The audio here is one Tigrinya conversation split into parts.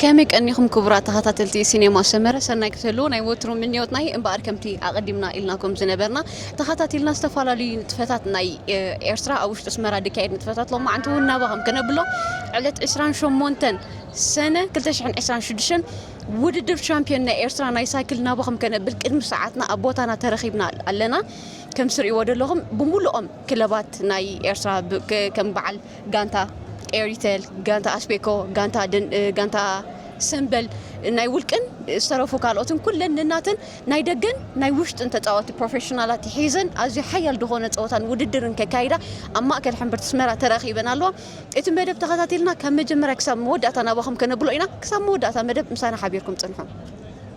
ከመይ ቀኒኹም ክቡራት ተኸታተልቲ ሲኔማ ሰመረ? ሰናይ ክትህልዉ ናይ ወትሩ ምንዮትና እዩ። እምበኣር ከምቲ ኣቐዲምና ኢልናኩም ዝነበርና፣ ተኸታቲልና ዝተፈላለዩ ንጥፈታት ናይ፣ እ፣ ኤርትራ ኣብ ውሽጢ ኣስመራ ዝካየድ ንጥፈታት ሎማዓንቲ እውን ናባኹም ከነብሎ ዕለት ዕስራን ሸሞንተን ሰነ ክልተ ሽሕን ዕስራን ሽዱሽተን ውድድር ቻምፒዮን ናይ ኤርትራ ናይ ሳይክል ናባኹም ከነብል ቅድሚ ሰዓትና ኣብ ቦታና ተረኺብና ኣለና። ከም ትርእይዎ ዘለኹም ብምሉኦም ክለባት ናይ ኤርትራ ብ-፣ ከ-፣ ከም በዓል ጋንታ ኤሪቴል፣ ጋንታ ኣስቤኮ፣ ጋንታ ደን-፣ እ፣ ጋንታ ሰምበል፣ ናይ ውልቅን ዝተረፉ ካልኦትን ኩለን ንናተን ናይ ደገን ናይ ውሽጥን ተጻወቲ ፕሮፌሽናላት ሒዘን ኣዝዩ ሓያል ዝኾነ ጸወታን ውድድርን ከካይዳ ኣብ ማእከል ሕምብርቲ ኣስመራ ተራኺበን ኣለዋ። እቲ መደብ ተኸታቲልና ካብ መጀመርያ ክሳብ መወዳእታ ናባኹም ከነብሎ ኢና። ክሳብ መወዳእታ መደብ ምሳና ሓቢርኩም ጽንሑ።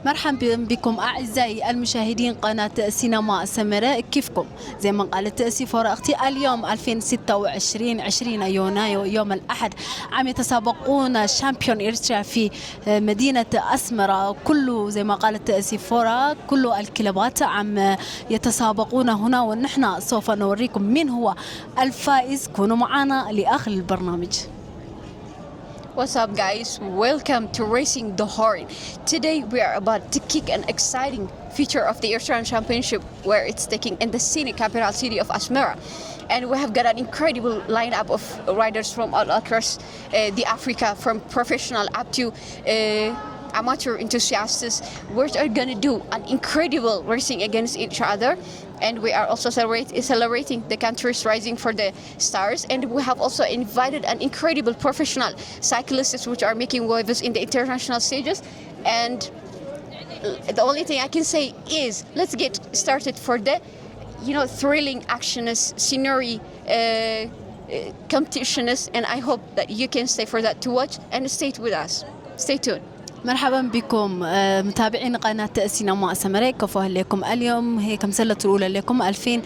مرحبا بكم أعزائي المشاهدين قناة سينما سمراء، كيفكم؟ زي ما قالت سيفورا أختي، اليوم ألفين وستة وعشرين، عشرين يونيو، يوم الأحد، عم يتسابقون شامبيون إريتريا في مدينة أسمرة. كل، زي ما قالت سيفورا، كل الكلبات عم يتسابقون هنا، ونحن سوف نوريكم مين هو الفائز. كونوا معنا لآخر البرنامج. What's up, guys? Welcome to Raising the Horn. Today we are about to kick an exciting feature of the Eritrean Championship, where it's taking in the scenic capital city of Asmara. And we have got an incredible lineup of riders from all across, uh, the Africa, from professional up to, uh, amateur enthusiasts. We are gonna do an incredible racing against each other. And we are also celebrate-, celebrating the country's rising for the stars. And we have also invited an incredible professional cyclists which are making waves in the international stages. And the only thing I can say is, let's get started for the, you know, thrilling actions, scenery, uh, uh, competitions. And I hope that you can stay for that to watch and stay with us. Stay tuned. مرحبا بكم، آه، متابعين قناة سينما سمرة، كيف أهلكم اليوم؟ هي كم سلة الأولى لكم ألفين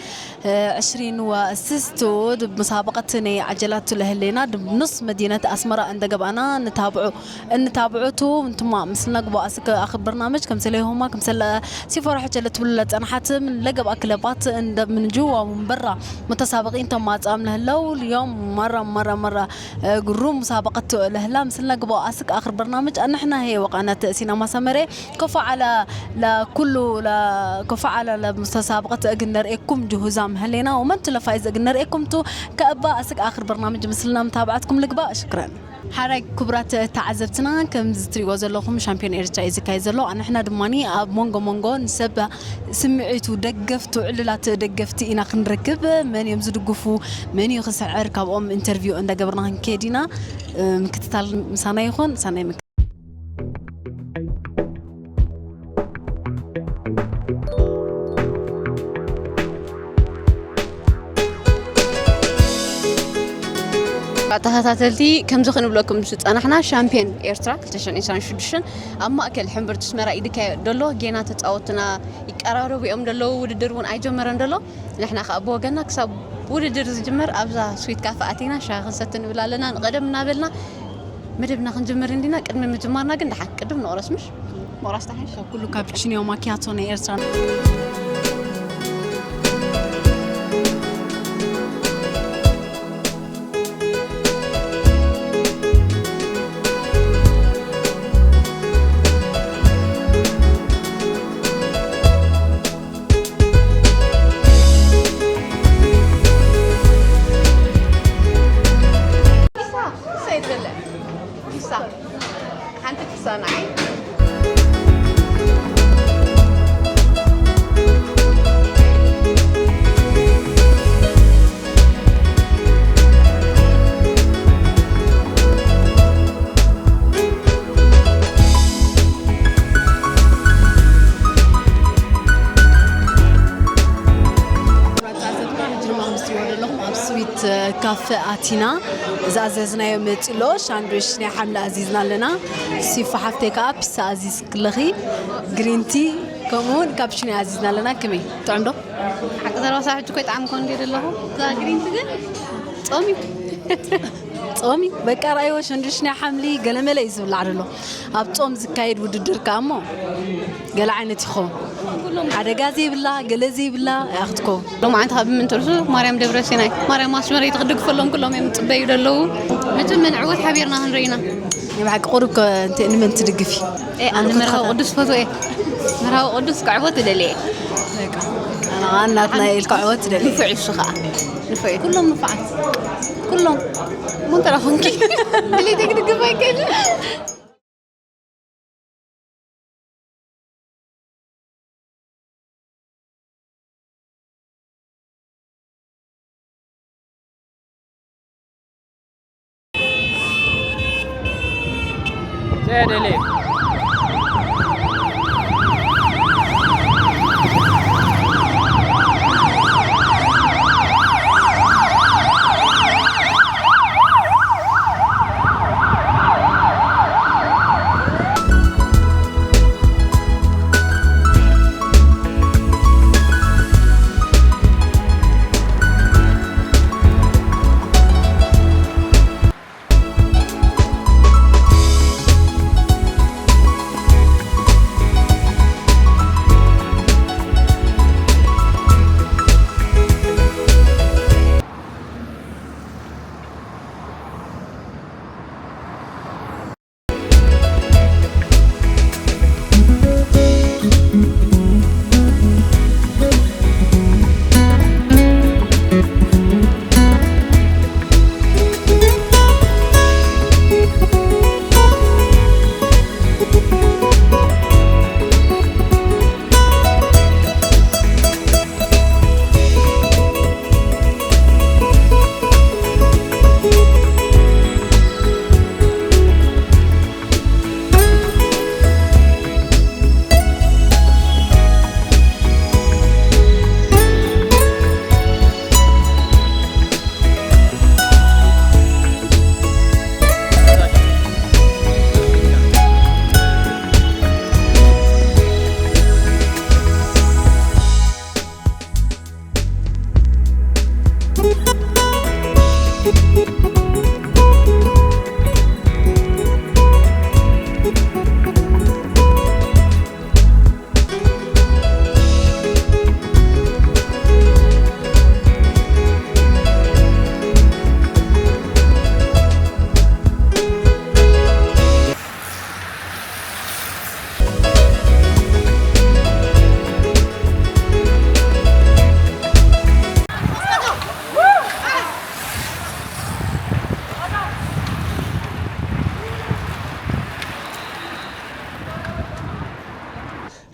وعشرين وستة، مسابقة عجلات لهلينا بنص مدينة أسمرة عند جبانا نتابعه እንታብዑቱ እንትማ ምስልና ግቦ ኣስክ ኣኽብ በርናምጅ ከምሰለ ይሆማ ከምሰለ ሲፎራ ሕጀለ ትብሉ ለጸናሓት ምን ለገብ ኣክለባት እንደ ምንጁ ወንበራ መተሳበቂን ተማጻም ለህለው ልዮም መራ መራ መራ ግሩ ሙሳበቀት ለህላ ምስልና ግቦ ኣስክ ኣኽር በርናምጅ ኣንሕና ሄ ወቃነት ሲናማ ሰመሬ ከፋ ዓላ ለኩሉ ለከፋ ዓላ ለሙተሳበቀት እግነር ኤኩም ጅሁዛም ህሌና ወመንቱ ለፋይዝ እግነር ኤኩም ቱ ከእባ ኣስክ ኣኽር በርናምጅ ምስልና ምታብዓትኩም ልግባ ሽክረን። ሓራይ ክቡራት ተዓዘብትና፣ ከምዚ ትሪእዎ ዘለኹም ሻምፒዮን ኤርትራ እዩ ዝካየድ ዘሎ። ኣንሕና ድማ ኣብ መንጎ መንጎ ንሰብ ስምዒቱ ደገፍቱ ዕሉላት ደገፍቲ ኢና ክንረክብ። መን እዮም ዝድግፉ፣ መን እዩ ክስዕር፣ ካብኦም ኢንተርቪው እንዳገበርና ክንከይድ ኢና። ምክትታል ምሳና ይኹን። ሰናይ ምክ- ተኸታተልቲ ከምዚ ክንብለኩም ዝጸናሕና ሻምፒዮን ኤርትራ ክልተ ሽሕን ዕስራን ሽዱሽተን ኣብ ማእከል ሕምብርቲ ኣስመራ እዩ ዝካየድ ዘሎ። ጌና ተጻወትና ይቀራረቡ እዮም ዘለዉ። ውድድር እውን ኣይጀመረን ዘሎ። ንሕና ከኣ ብወገና ክሳብ ውድድር ዝጅመር ኣብዛ ስዊት ካፈ ኣቲና ሻሂ ክንሰቲ ንብል ኣለና። ንቐደም እናበልና መደብና ክንጅምር እንዲና። ቅድሚ ምጅማርና ግን ደሓን ቅድም ንቑረስ፣ ምሽ? ምቑራስ ደሓን። ካብ ኩሉ ካፕቺኒዮ ማኪያቶ ናይ ኤርትራ። ተዓዘብትና፣ ሕጂ ድማ ምስ ትሪእዎ ዘለኹም ኣብ ስዊት ካፈ ኣቲና ዝኣዘዝናዮ መፂ ኣሎ። ሻንዱሽ ናይ ሓምሊ ኣዚዝና ኣለና። ሲፎ ሓፍተይ ከዓ ፒሳ ኣዚዝ ክለኺ ግሪንቲ ከምኡ እውን ካፕሽኖ ኣዚዝና ኣለና። ከመይ ጥዑም ዶ? ሓቂ ዘረባ ሳብ ሕጂ እኮ ይጥዓም እኮ እንድየ ዘለኹ። እዛ ግሪንቲ ግን ጾም እዩ። ጾም እዩ። በቃ ርኣይዎ፣ ሸንዱሽ ናይ ሓምሊ ገለመለ እዩ ዝብላዕ ዘሎ። ኣብ ጾም ዝካየድ ውድድር ከኣ እሞ ገለ ዓይነት ይኸውን። ሓደጋ ዘይብላ፣ ገለ ዘይብላ እያ ክትከውን። ሎማዓንቲ ካብ ምንትርሱ ማርያም ደብረ ሲናይ፣ ማርያም ኣስመረይቲ ክድግፈሎም ኩሎም እዮም ዝጽበዩ ዘለዉ። መቸም ንዕወት ሓቢርና ክንርኢ ኢና። ናይ ብሓቂ ቁሩብ ከ እንተ ንመን ትድግፊ? ኣነ ኣነ መርሃዊ ከታ- ቅዱስ ፈትዎ እየ። መርሃዊ ቅዱስ ክዕወት እደሊ እየ። በቃ፣ ኣነ ኸኣ እናትና ኢል ክዕወት ትደሊ። ንፉዕ እዩ እሱ ኸኣ። ንፉዕ እዩ። ኩሎም ንፉዓት። ኩሎም። እሞ እንተ ደኣ ኾንኪ? ድሌተይ ክድግፍ ኣይክእልን።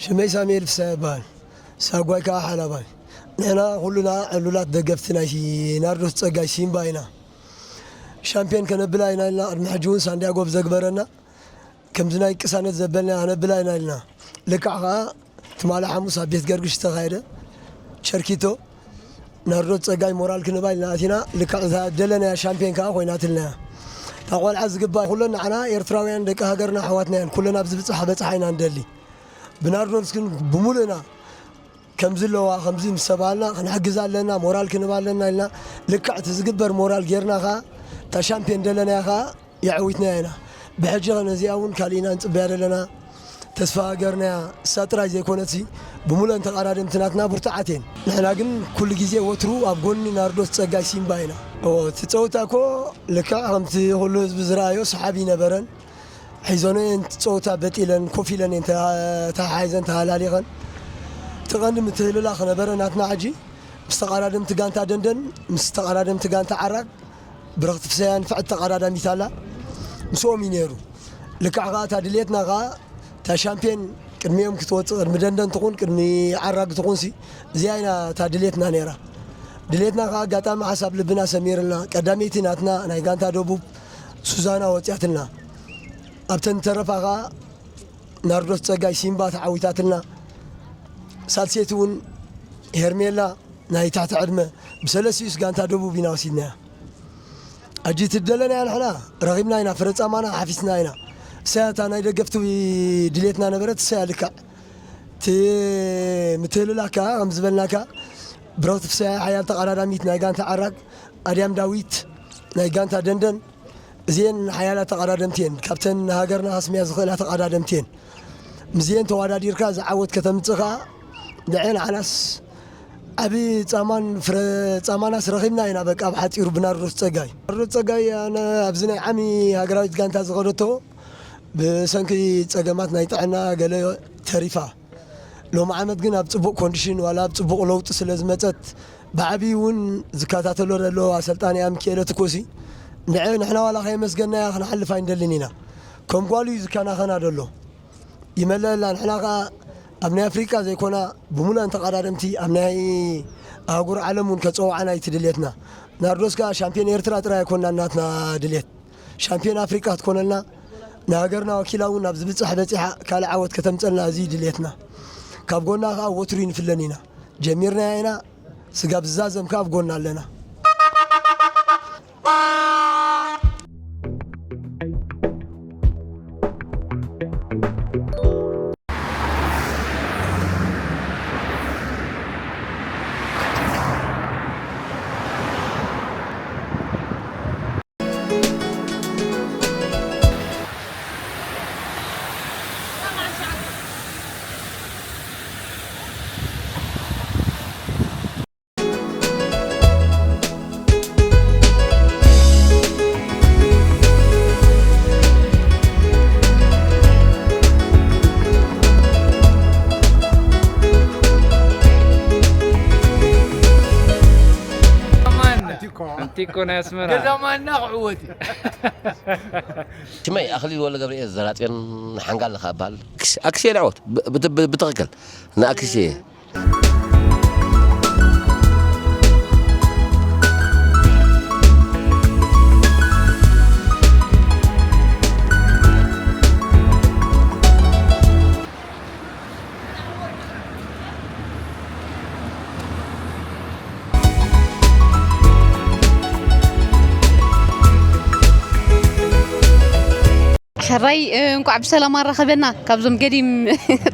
ሽመይ ሳሙኤል ፍስሃ ይበሃል። ሳጓይ ከኣ ሓላባይ። ንሕና ኩልና ዕሉላት ደገፍቲ ናይ ሲ-፣ ናርዶስ ጸጋይ ሲምባ ኢና። ሻምፒዮን ከነብላ ኢና ኢልና፣ ቅድሚ ሕጂ እውን ሳንዲያጎ ብዘግበረና፣ ከምዚ ናይ ቅሳነት ዘበልና ከነብላ ኢና ኢልና። ልክዕ ከኣ ትማሊ ሓሙስ ኣብ ቤት ገርግሽ ዝተኻየደ ቸርኪቶ ናርዶስ ጸጋይ ሞራል ክንባ ኢልና ኣቲና። ልክዕ እታ ደለናያ ሻምፒዮን ከኣ ኮይናትልና እያ። እታ ቆልዓ ዝግባእ ኩለን ንዓና ኤርትራውያን ደቂ ሃገርና ኣሕዋትና እየን። ኩለን ኣብዚ ብጻሕ በጽሓ ኢና ንደሊ። ብናርዶስ ግን ብምሉእና ከምዚ ኣለዋ፣ ከምዚ ምስ ተባሃልና ክንሕግዛ ኣለና፣ ሞራል ክንባ ኣለና ኢልና ልክዕ እቲ ዝግበር ሞራል ጌርና ከኣ እታ ሻምፒዮን ደለናያ ከኣ የዕዊትናያ ኢና። ብሕጂ ኸ ነዚኣ እውን ካሊእና ንጽበያ ዘለና ተስፋ ሃገርናያ እሳ ጥራይ ዘይኮነትሲ ብምሉእን ተቐዳደምቲ ናትና ብርቱዓት እየን። ንሕና ግን ኩሉ ግዜ ወትሩ ኣብ ጎኒ ናርዶስ ጸጋይ ሲምባ ኢና። እዎ፣ እቲ ጸወታ እኮ ልክዕ ከምቲ ኩሉ ህዝቢ ዝረኣዮ ሰሓቢ ኣይነበረን። ሒዞን እየን ጸወታ በጢለን ኮፍ ኢለን እየን ተሓ-፣ ተሓሒዘን ተሃላሊኸን። እቲ ቀንዲ ምትህልላኽ ነበረ ናትና ሕጂ ምስ ተቐዳደምቲ ጋንታ ደንደን ምስ ተቐዳደምቲ ጋንታ ዓራግ ብረኽቲ ፍሰያ ንፍዕቲ ተቐዳዳሚት ኣላ። ምስኦም እዩ ነይሩ። ልክዕ ከኣ እታ ድልየትና ከኣ እታ ሻምፒዮን ቅድሚኦም ክትወጽእ፣ ቅድሚ ደንደን ትኹን፣ ቅድሚ ዓራግ ትኹንሲ፣ እዚኣ ኢና እታ ድልየትና ነይራ። ድልየትና ከኣ ኣጋጣሚ ሓሳብ ልብና ሰሚርልና፣ ቀዳመይቲ ናትና ናይ ጋንታ ደቡብ ሱዛና ወጽያትና። ኣብተን ዝተረፋ ከኣ ናርዶስ ጸጋይ ሲምባ ተዓዊታትና። ሳልሰይቲ እውን ሄርሜላ ናይ ታሕቲ ዕድመ ብሰለስቲኡስ ጋንታ ደቡብ ኢና ወሲድናያ። ሕጂ ትደለናያ ንሕና ረኺብና ኢና፣ ፍረ ጻማና ሓፊስና ኢና። እሳያ እታ ናይ ደገፍቲ ድሌትና ነበረት፣ እሳያ ልክዕ። እቲ ምትህልላካ ከም ዝበልናካ ብረኽቲ ፍሳያ ሓያል ተቐዳዳሚት ናይ ጋንታ ዓራግ፣ ኣድያም ዳዊት ናይ ጋንታ ደንደን፣ እዚኤን ሓያላት ተቐዳደምቲ እየን። ካብተን ንሃገርና ከስምያ ዝኽእላ ተቐዳደምቲ እየን። ምስዚኤን ተወዳዲርካ ዝዓወት ከተምጽእ ከኣ ንዐን ዓናስ ዓቢ ጻማን ፍረ ጻማናስ ረኺብና ኢና። በቃ፣ ብሓጺሩ ብናርዶስ ጸጋይ። ናርዶስ ጸጋይ፣ ኣነ ኣብዚ ናይ ዓሚ ሃገራዊት ጋንታ ዝኸደቶ ብሰንኪ ጸገማት ናይ ጥዕና ገለ ተሪፋ። ሎሚ ዓመት ግን ኣብ ጽቡቕ ኮንዲሽን፣ ዋላ ኣብ ጽቡቕ ለውጢ ስለ ዝመጸት፣ ብዓቢ እውን ዝከታተሎ ዘሎ ኣሰልጣኒኣ ሚካኤለ ትኮሲ፣ ንዐ-፣ ንሕና ዋላ ከየመስገናያ ክንሓልፍ ኣይንደልን ኢና። ከም ጓሉ እዩ ዝከናኸና ዘሎ። ይመለአላ። ንሕና ኸኣ ኣብ ናይ ኣፍሪቃ ዘይኮና፣ ብምሉኣን ተቐዳደምቲ ኣብ ናይ ኣህጉር ዓለም እውን ከጸውዓና እዩ እቲ ድልየትና። ናርዶስ ከኣ ሻምፒዮን ኤርትራ ጥራይ ኣይኮናን ናትና ድልየት። ሻምፒዮን ኣፍሪቃ ክትኮነልና፣ ንሃገርና ወኪላ እውን ናብ ዝብጻሕ በጺሓ ካልእ ዓወት ከተምጸልና፣ እዚ እዩ ድልየትና። ካብ ጎና ከኣ ወትሩ ይንፍለን ኢና። ጀሚርናያ ኢና፣ ስጋብ ዝዛዘም ከኣ ኣብ ጎና ኣለና። ኣንቲኮ ናይ ኣስመራ። ገዛ ማና ክዕወት እዩ። ሽመይ ኣኽሊል ወልደ ገብርኤል ዘራጽዮን ሓንጋል እኻ እበሃል። ኣክስ-፣ ኣክስየ ልዕወት ብ-፣ ብ-፣ ብ-፣ ብትኽክል ንኣክስየ። ሕራይ፣ እ፣ እንቋዕ ብሰላም ኣራኸበና። ካብዞም ገዲም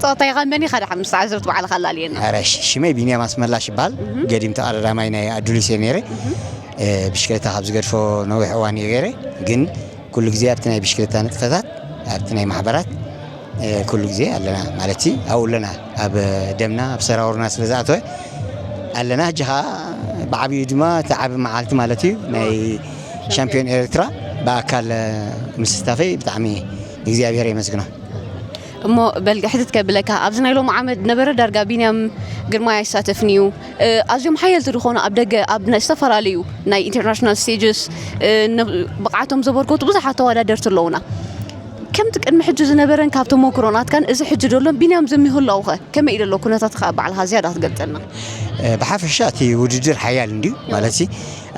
ጸወታ ኢኻ መን ኢኻ ደሓን ምስ ተዓዘብቲ ባዕልኻ ኣላልየና? ኧረ፣ ሽ-፣ ሽመይ ቢንያም ኣስመላሽ ይበሃል። እህ። ገዲም ተቐዳዳማይ ናይ ኣዱሊስ እየ ነይረ። እህ። እ፣ ብሽክለታ ካብ ዝገድፎ ነዊሕ እዋን እየ ገይረ። ግን ኩሉ ግዜ ኣብቲ ናይ ብሽክለታ ንጥፈታት፣ ኣብቲ ናይ ማሕበራት፣ እ፣ ኩሉ ግዜ ኣለና። ማለት ሲ ኣብኡ ኣለና። ኣብ ደምና፣ ኣብ ሰራውርና ስለ ዝኣተወ ኣለና። ሕጂ ኸኣ ብዓብዩ ድማ እቲ ዓቢ መዓልቲ ማለት እዩ፣ ናይ ሻምፒዮን ኤርትራ ብኣካል ምስታፈይ ብጣዕሚ እግዚኣብሔር የመስግኖ። እሞ በል ሕትት ከብለካ፣ ኣብዚ ናይ ሎሚ ዓመት ነበረ ዳርጋ ቢንያም ግርማይ ኣይሳተፍን እዩ። እ፣ ኣዝዮም ሓየልቲ ዝኾኑ ኣብ ደገ ኣብ ናይ ዝተፈላለዩ ናይ ኢንተርናሽናል ስቴጅስ፣ እ፣ ነ-፣ ብቕዓቶም ዘበርከቱ ብዙሓት ተወዳደርቲ ኣለዉና። ከምቲ ቅድሚ ሕጂ ዝነበረን ካብ ተመክሮ ናትካን እዚ ሕጂ ደሎን ቢንያም ዘሚህላውኸ ከመይ እዩ ደሎ ኩነታትካ ባዕልኻ ዝያዳ ክትገልጸልና? እ፣ ብሓፈሻ እቲ ውድድር ሓያል እንድዩ። ማለት ሲ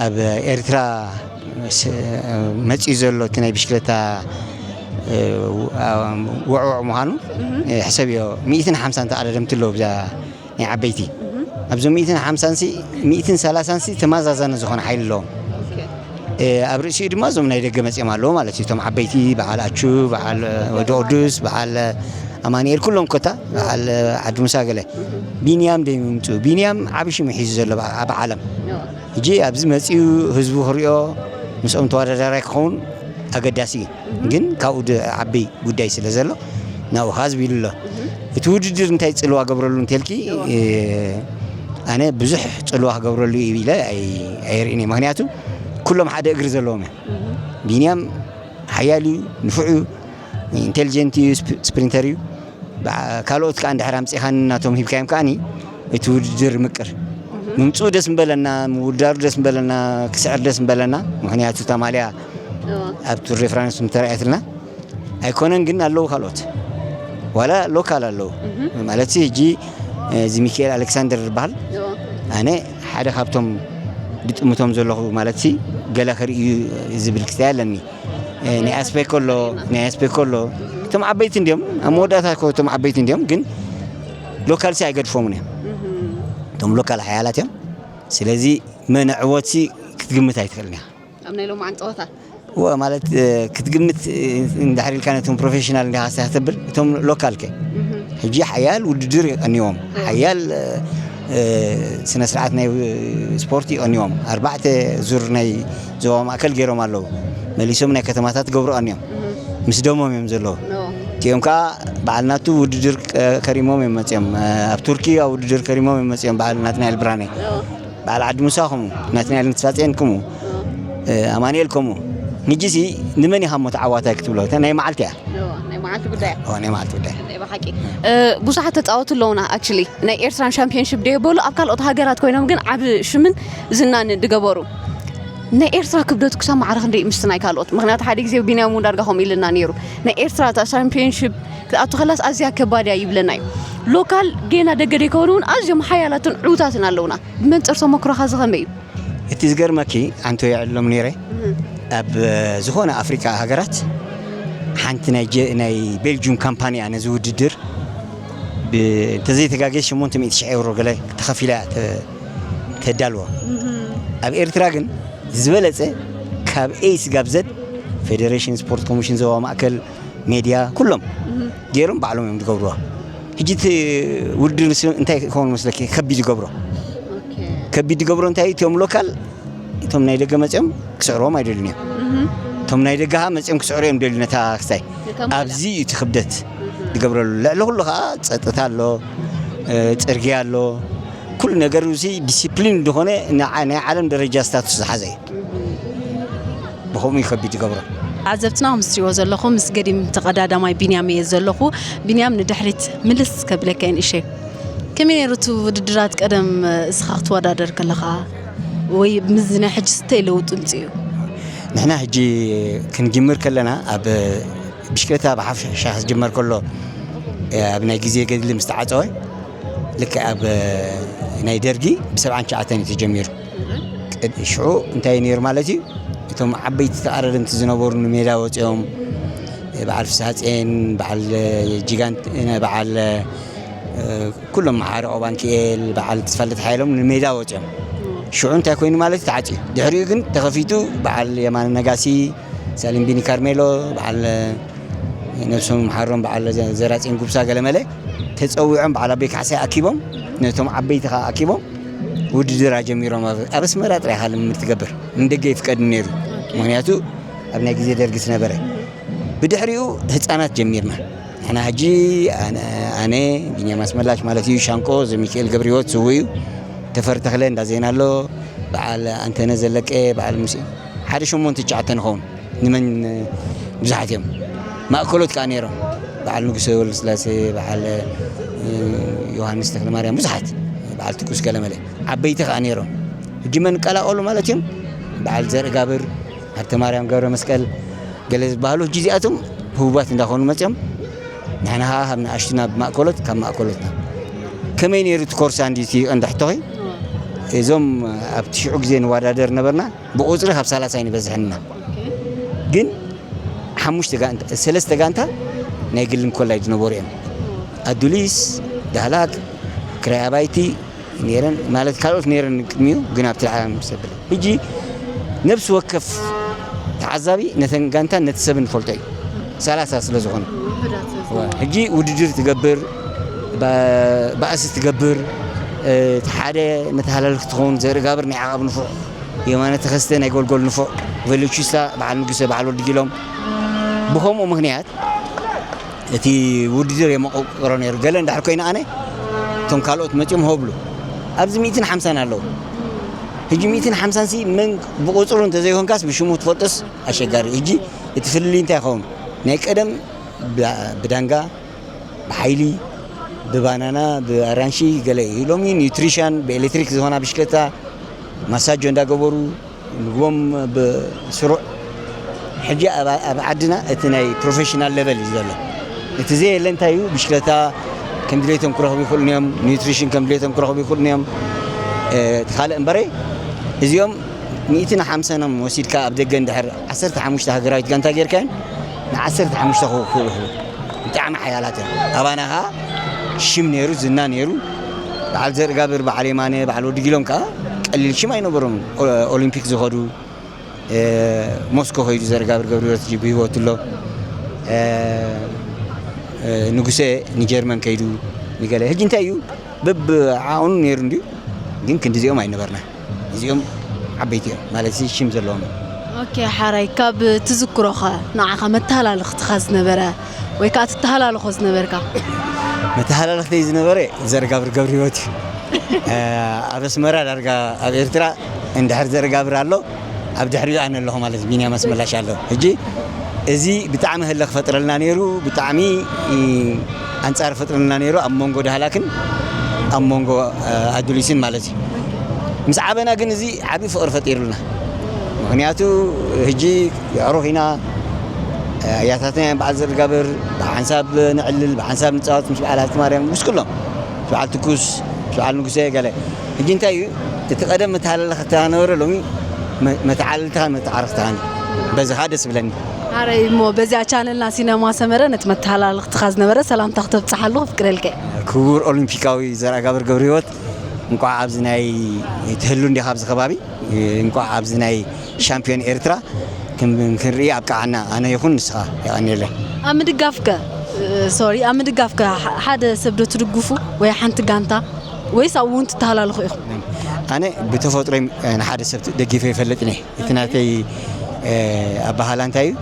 ኣብ ኤርትራ ስ-፣ መጺኡ ዘሎ እቲ ናይ ብሽክለታ፣ እ፣ ው-፣ አ-፣ ውዕውዕ ምዃኑ፣ እህ። እ፣ ሕሰብዮ፣ ሚእትን ሓምሳን ተቐዳደምቲ ኣለዉ ብዛ ናይ ዓበይቲ። እህ። ኣብዞም ሚእትን ሓምሳን ሲ፣ ሚእትን ሰላሳን ሲ ተመዛዛኒ ዝኾነ ሓይሊ ኣለዎም። ኦኬ። እ፣ ኣብ ርእሲኡ ድማ እዞም ናይ ደገ መጺኦም ኣለዉ ማለት እዩ። እቶም ዓበይቲ፣ በዓል ኣቹ፣ በዓል ወዲ ቅዱስ፣ በዓል ኣማኑኤል፣ ኩሎም ኮታ፣ በዓል ዓዲ ሙሳ ገለ። ቢንያም ደይምምጽኡ። ቢንያም ዓቢ ሽም ሒዙ ዘሎ ኣብ ዓለም። ሕጂ ኣብዚ መጺኡ ህዝቡ ክሪኦ፣ ምስኦም ተወዳዳራይ ክኸውን ኣገዳሲ እዩ። ግን ካብኡ ዝዓቢ ጉዳይ ስለ ዘሎ፣ ናብኡ ከኣ ዝብ ኢሉ ኣሎ። እቲ ውድድር እንታይ ጽልዋ ገብረሉ እንተልኪ፣ እ፣ ኣነ ብዙሕ ጽልዋ ክገብረሉ እዩ ኢለ ኣይ-፣ ኣይርእን እየ። ምኽንያቱ ኩሎም ሓደ እግሪ ዘለዎም እዮም። ቢንያም ሓያል እዩ፣ ንፉዕ እዩ፣ ኢንቴሊጀንት እዩ፣ ስፕ-፣ ስፕሪንተር እዩ። ብዓ-፣ ካልኦት ከኣ እንድሕር ኣምጺኻን ናቶም ሂብካዮም ከኣኒ እቲ ውድድር ምቅር። ምምጽኡ ደስ ምበለና፣ ምውዳሩ ደስ ምበለና፣ ክስዕር ደስ ምበለና። ምኽንያቱ እታ ማልያ እዎ። ኣብ ቱር ደ ፍራንስ ምተረኣየትልና ኣይኮነን፣ ግን ኣለዉ ካልኦት። ዋላ ሎካል ኣለዉ። እህ። ማለት ሲ፣ ሕጂ፣ እዚ ሚካኤል ኣሌክሳንደር ዝበሃል፣ እዎ። ኣነ ሓደ ካብቶም ድጥምቶም ዘለኹ፣ ማለት ሲ፣ ገለ ክርኢ እዩ ዝብል ክስታይ ኣለኒ። እ፣ ናይ ኣስፔኮ ኣሎ፣ ናይ ኣስፔኮ ኣሎ። እቶም ዓበይቲ እንድዮም፣ ኣብ መወዳእታ እኮ እቶም ዓበይቲ እንድዮም፣ ግን ሎካል ሲ ኣይገድፎምን እዮም። እህ። እቶም ሎካል ሓያላት እዮም። ስለዚ መን ዕወት ሲ ክትግምት ኣይትኽእልን ኢኻ። ኣብ ናይ ሎማዓንቲ ጸወታ? እወ፣ ማለት፣ እ፣ ክትግምት፣ እ፣ እንድሕር ኢልካ ነቶም ፕሮፌሽናል እንዲኻ ሲ ተብል፣ እቶም ሎካል ከ? እህ። ሕጂ ሓያል ውድድር ይቐንዎም። እዎ። ሓያል፣ እ፣ እ፣ ስነ ስርዓት ናይ፣ እ፣ ስፖርት ይቐንዎም። ኣርባዕተ ዙር ናይ ዞባ ማእከል ገይሮም ኣለዉ። መሊሶም ናይ ከተማታት ገብሩ ቀንዮም። እህ። ምስ ደሞም እዮም ዘለዉ። እዎ። እቲኦም ከዓ በዓል ናቱ ውድድር ከ-፣ ከሪሞም እዮም መፂኦም። ኣብ ቱርኪ ኣብ ውድድር ከሪሞም እዮም መፂኦም። በዓል ናትናኤል ብርሃነ፣ በዓል ዓዲ ሙሳ ከምኡ፣ ናትናኤል ንስፋፅኤን ከምኡ፣ ኣማኑኤል ከምኡ። ንጅሲ ንመን ኢኻ እሞ ተዓዋታይ ክትብሎ? እታ ናይ መዓልቲ እያ። ናይ መዓልቲ ጉዳይ። ናይ መዓልቲ ጉዳይ። ብሓቂ ብዙሓት ተፃወቱ ኣለውና። ኣክቹሊ ናይ ኤርትራን ሻምፒዮንሽፕ ደየበሉ ኣብ ካልኦት ሃገራት ኮይኖም ግን ዓብ ሽምን ዝናን ድገበሩ። ናይ ኤርትራ ክብደቱ ክሳብ ማዕረ ክንደይ ምስቲ ናይ ካልኦት? ምክንያቱ ሓደ ግዜ ቢንያም እውን ዳርጋ ከምኡ ኢልና ነይሩ። ናይ ኤርትራ እታ ሻምፒዮንሽፕ ክትኣቱ ከላስ ኣዝያ ከባድ እያ ይብለና እዩ። ሎካል ጌና ደገ ደይከውን እውን ኣዝዮም ሓያላትን ዕዉታትን ኣለውና። ብመንፅር ተመክሮኻ እዚ ከመይ እዩ? እቲ ዝገርመኪ ኣንቶ የዕሎም ነይረ ኣብ ዝኾነ ኣፍሪቃ ሃገራት ሓንቲ ናይ ጀ-፣ ናይ ቤልጁም ካምፓኒ እያ ነዚ ውድድር ብ-፣ እንተዘይተጋግየ ሸሞንተ ሚእቲ ሽሕ ኤውሮ ገለ ተኸፊላ እያ ተ-፣ ተዳልዎ። ኣብ ኤርትራ ግን ዝበለጸ ካብ ኤ ስጋብ ዘድ ፌደሬሽን፣ ስፖርት ኮሚሽን፣ ዞባ ማእከል፣ ሜድያ ኩሎም ገይሮም ባዕሎም እዮም ዝገብርዋ። ሕጂ እቲ ውድድር ንስ-፣ እንታይ ክኸውን መስለኪ ከቢድ ይገብሮ? ከቢድ ይገብሮ እንታይ እዩ? እቶም ሎካል እቶም ናይ ደገ መፅኦም ክስዕርዎም ኣይደልዩን እዮም። እቶም ናይ ደገ ከዓ መፅኦም ክስዕሩ እዮም ደልዩ ነታ ክስታይ። ኣብዚ እዩ እቲ ክብደት ዝገብረሉ። ልዕሊ ኩሉ ከዓ ፀጥታ ኣሎ፣ እ፣ ፅርግያ ኣሎ፣ ኩሉ ነገር እዚ ዲሲፕሊን ዝኾነ ንዓ-፣ ናይ ዓለም ደረጃ ስታቱስ ዝሓዘ እዩ። ብኸምኡ እዩ ከቢድ ዝገብሮ። ተዓዘብትና ከም እትሪእዎ ዘለኹም ምስ ገዲም ተቐዳዳማይ ቢንያም እየ ዘለኹ። ቢንያም ንድሕሪት ምልስ ከብለካ እየ ንእሸ። ከመይ ነይሩ እቲ ውድድራት ቀደም እስኻ ክትወዳደር ከለኻ ወይ ምስዚ ናይ ሕጂ እንታይ ለውጢ ምፅኡ? ንሕና ሕጂ ክንጅምር ከለና ኣብ ብሽክለታ ብሓፈሻ ክጅመር ከሎ ኣብ ናይ ግዜ ገድሊ ምስ ተዓፀወ ልክዕ ኣብ ናይ ደርጊ ብሰብዓን ትሽዓተን እዩ ተጀሚሩ። ቅድ-፣ ሽዑ እንታይ ነይሩ ማለት እዩ? እቶም ዓበይቲ ተቓዳደምቲ ዝነበሩ ንሜዳ ወፂኦም፣ በዓል ፍስሃፅየን፣ በዓል ጅጋንት፣ በዓል ኩሎም መሓሪ ኦባንኪኤል፣ በዓል ተስፋልደት ሓይሎም ንሜዳ ወፂኦም። ሽዑ እንታይ ኮይኑ ማለት እዩ? ተዓፅዩ። ድሕሪኡ ግን ተኸፊቱ በዓል የማነ ነጋሲ፣ ሳሊም ቢኒ ካርሜሎ፣ በዓል ነብሶም መሓሮም፣ በዓል ዘ-፣ ዘራፅዮን ጉብሳ ገለመለ ተፀዊዖም በዓል ኣበይ ካሕሳይ ኣኪቦም፣ ነቶም ዓበይቲ ከዓ ኣኪቦም ውድድር ኣጀሚሮም። ኣብ፣ ኣብ ኣስመራ ጥራይ ኢኻ ልምምድ ትገብር፣ ንደገ ይፍቀድ ነይሩ። ምክንያቱ ኣብ ናይ ግዜ ደርጊ ዝነበረ። ብድሕሪኡ ህፃናት ጀሚርና። ንሕና ሕጂ ኣነ፣ ኣነ፣ ቢንያም ኣስመላሽ ማለት እዩ፣ ሻንቆ፣ ዘሚካኤል ገብረህይወት ስዉእ እዩ፣ ተፈሪ ተኽለ፣ እንዳ ዜና ኣሎ፣ በዓል ኣንተነ ዘለቀ፣ በዓል ሙሴ፣ ሓደ ሸሞንተ ትሽዓተ ንኸውን። ንመን ብዙሓት እዮም። ማእከሎት ከኣ ነይሮም። በዓል ንጉሰ ወልደስላሴ፣ በዓል፣ እ፣ ዮሃንስ ተክለማርያም፣ ብዙሓት። በዓል ትኩስ ገለመለ። ዓበይቲ ከኣ ነይሮም። ሕጂ መን ቀላቐሉ ማለት እዮም? በዓል ዘርእጋብር፣ ሃብተማርያም ገብረ መስቀል፣ ገለ ዝበሃሉ። ሕጂ እዚኣቶም ህቡባት እንዳኾኑ መፅዮም። ንሕና ከኣ ካብ ንኣሽቱ ናብ ማእከሎት፣ ካብ ማእከሎት ናብ። ከመይ ነይሩ እቲ ኮርሳ እንዲ እቲ ቀንዲ ሕቶኺ? እዞም ኣብ ትሽዑ ግዜ ንወዳደር ነበርና። ብቁፅሪ ካብ ሰላሳ ኣይንበዝሕን ኢና። ግን ሓሙሽተ ጋንታ፣ ሰለስተ ጋንታ ናይ ግልን ኮላይ ዝነበሩ እዮም። ኣዱሊስ፣ ዳህላክ፣ ክራይ ኣባይቲ ነይረን፣ ማለት ካልኦት ነይረን ቅድሚኡ፣ ግን ኣብቲ ልዓል ምስ ዘበለ። ሕጂ ነብሲ ወከፍ ተዓዛቢ ነተን ጋንታን ነቲ ሰብን ዝፈልጦ እዩ። ሰላሳ ስለ ዝኾኑ። ሕጂ ውድድር ትገብር፣ ባ-፣ ባእሲ ትገብር፣ እ፣ እቲ ሓደ መተሃላልክ ትኸውን ዘርኢ ጋብር ናይ ዓቓብ ንፉዕ የማነ ተኸስተ ናይ ጎልጎል ንፉዕ፣ ቬሎቺስታ በዓል ንጉሰ በዓል ወዲ ጊሎም። ብኸምኡ ምኽንያት እቲ ውድድር የመቆቅሮ ነይሩ። ገለ እንድሕር ኮይነ ኣነ፣ እቶም ካልኦት መጺኦም ሆብሉ። ኣብዚ ሚእትን ሓምሳን ኣለዉ። ሕጂ ሚእትን ሓምሳን ሲ መን ብቁጽሩ እንተዘይኮንካስ ብሽሙ ትፈልጦስ ኣሸጋሪ። ሕጂ እቲ ፍልልይ እንታይ ይኸውን? ናይ ቀደም ብ-፣ ብዳንጋ፣ ብሓይሊ፣ ብባናና፣ ብኣራንሺ ገለ እዩ። ሎሚ ኒውትሪሽን፣ ብኤሌክትሪክ ዝኾና ብሽክለታ፣ ማሳጆ እንዳገበሩ፣ ምግቦም ብስሩዕ። ሕጂ ኣብ፣ ኣብ ዓድና እቲ ናይ ፕሮፌሽናል ሌቨል እዩ ዘሎ። እቲ ዘየለ እንታይ እዩ? ብሽክለታ ከም ድሌቶም ክረኽቡ ይኽእሉን እዮም፣ ኒውትሪሽን ከም ድሌቶም ክረኽቡ ይኽእሉን እዮም። እ፣ እቲ ካልእ እምበረይ፣ እዚኦም ሚእትን ሓምሳን ወሲድካ ኣብ ደገ እንድሕር ዓሰርተ ሓሙሽተ ሃገራዊት ጋንታ ጌርካየን፣ ንዓሰርተ ሓሙሽተ ክውክሉ ይኽእሉ። ብጣዕሚ ሓያላት እዮም። ኣባና ኸዓ ሽም ነይሩ፣ ዝና ነይሩ። በዓል ዘርእጋብር፣ በዓል የማነ፣ በዓል ወዲ ጊሎም ከኣ ቀሊል ሽም ኣይነበሮምን። ኦ-፣ ኦሊምፒክ ዝኸዱ፣ እ፣ ሞስኮ ከይዱ ዘርእጋብር ገብረህይወት ሕጂ ብህይወት ኣሎ። እ፣ እ፣ ንጉሰ ንጀርመን ከይዱ ንገለ። ሕጂ እንታይ እዩ? በብዓቕኑ ነይሩ እንድዩ፣ ግን ክንዲዚኦም ኣይነበርና። እዚኦም ዓበይቲ እዮም፣ ማለት እዚ ሽም ዘለዎም እዮም። ኦኬ፣ ሓራይ፣ ካብ ትዝክሮኸ ንዓኻ መተሃላልኽትኻ ዝነበረ ወይ ከዓ ትተሃላለኾ ዝነበርካ? መተሃላለኽተይ ዝነበረ ዘርጋብር ገብረ ህይወት እዩ። ኣብ ኣስመራ ዳርጋ ኣብ ኤርትራ እንድሕር ዘርጋብር ኣሎ፣ ኣብ ድሕሪኡ ኣነ ኣለኹ ማለት እዩ። ቢንያም ኣስመላሽ ኣሎ። ሕጂ እዚ ብጣዕሚ ህለ ክፈጥረልና ነይሩ፣ ብጣዕሚ ኣንጻር ፈጥረልና ነይሩ ኣብ መንጎ ዳህላክን ኣብ መንጎ ኣዱሊስን ማለት እዩ። ምስ ዓበና ግን እዚ ዓብዪ ፍቕሪ ፈጢሩልና። ምኽንያቱ ሕጂ የዕሩኽ ኢና፣ ኣያታትና እዮም በዓል ዘርጋብር፣ ብሓንሳብ ንዕልል፣ ብሓንሳብ ንፃወት ምስ በዓል ሃብተማርያም፣ ምስ ኩሎም፣ ምስ በዓል ትኩስ፣ ምስ በዓል ንጉሰ ገለ። ሕጂ እንታይ እዩ፣ እቲ ቀደም መተዓላልኸታ ነበረ፣ ሎሚ መተዓልልትኻን መተዓርኽትኻን። በዚ ኸዓ ደስ ይብለኒ። ሓረይ እሞ በዚኣ ቻነልና ሲነማ ሰመረ ነቲ መተሓላልኽትኻ ዝነበረ ሰላምታ ክተብፅሓሉ ክፍቅደልከ። ክቡር ኦሊምፒካዊ ዘርኣጋብር ገብረህይወት፣ እንቋዕ ኣብዚ ናይ ትህሉ እንዲኻ ኣብዚ ከባቢ። እንቋዕ ኣብዚ ናይ ሻምፒዮን ኤርትራ ክንርኢ ኣብቅዓና፣ ኣነ ይኹን ንስኻ። የቐንየለይ። ኣብ ምድጋፍከ ሶሪ ኣብ ምድጋፍከ ሓደ ሰብ ዶ ትድግፉ ወይ ሓንቲ ጋንታ ወይስ ኣብኡ እውን ትተሃላልኹ ኢኹም? ኣነ ብተፈጥሮይ ንሓደ ሰብ ደጊፈ ይፈልጥን እየ። እቲ ናተይ ኣበሃህላ እንታይ እዩ?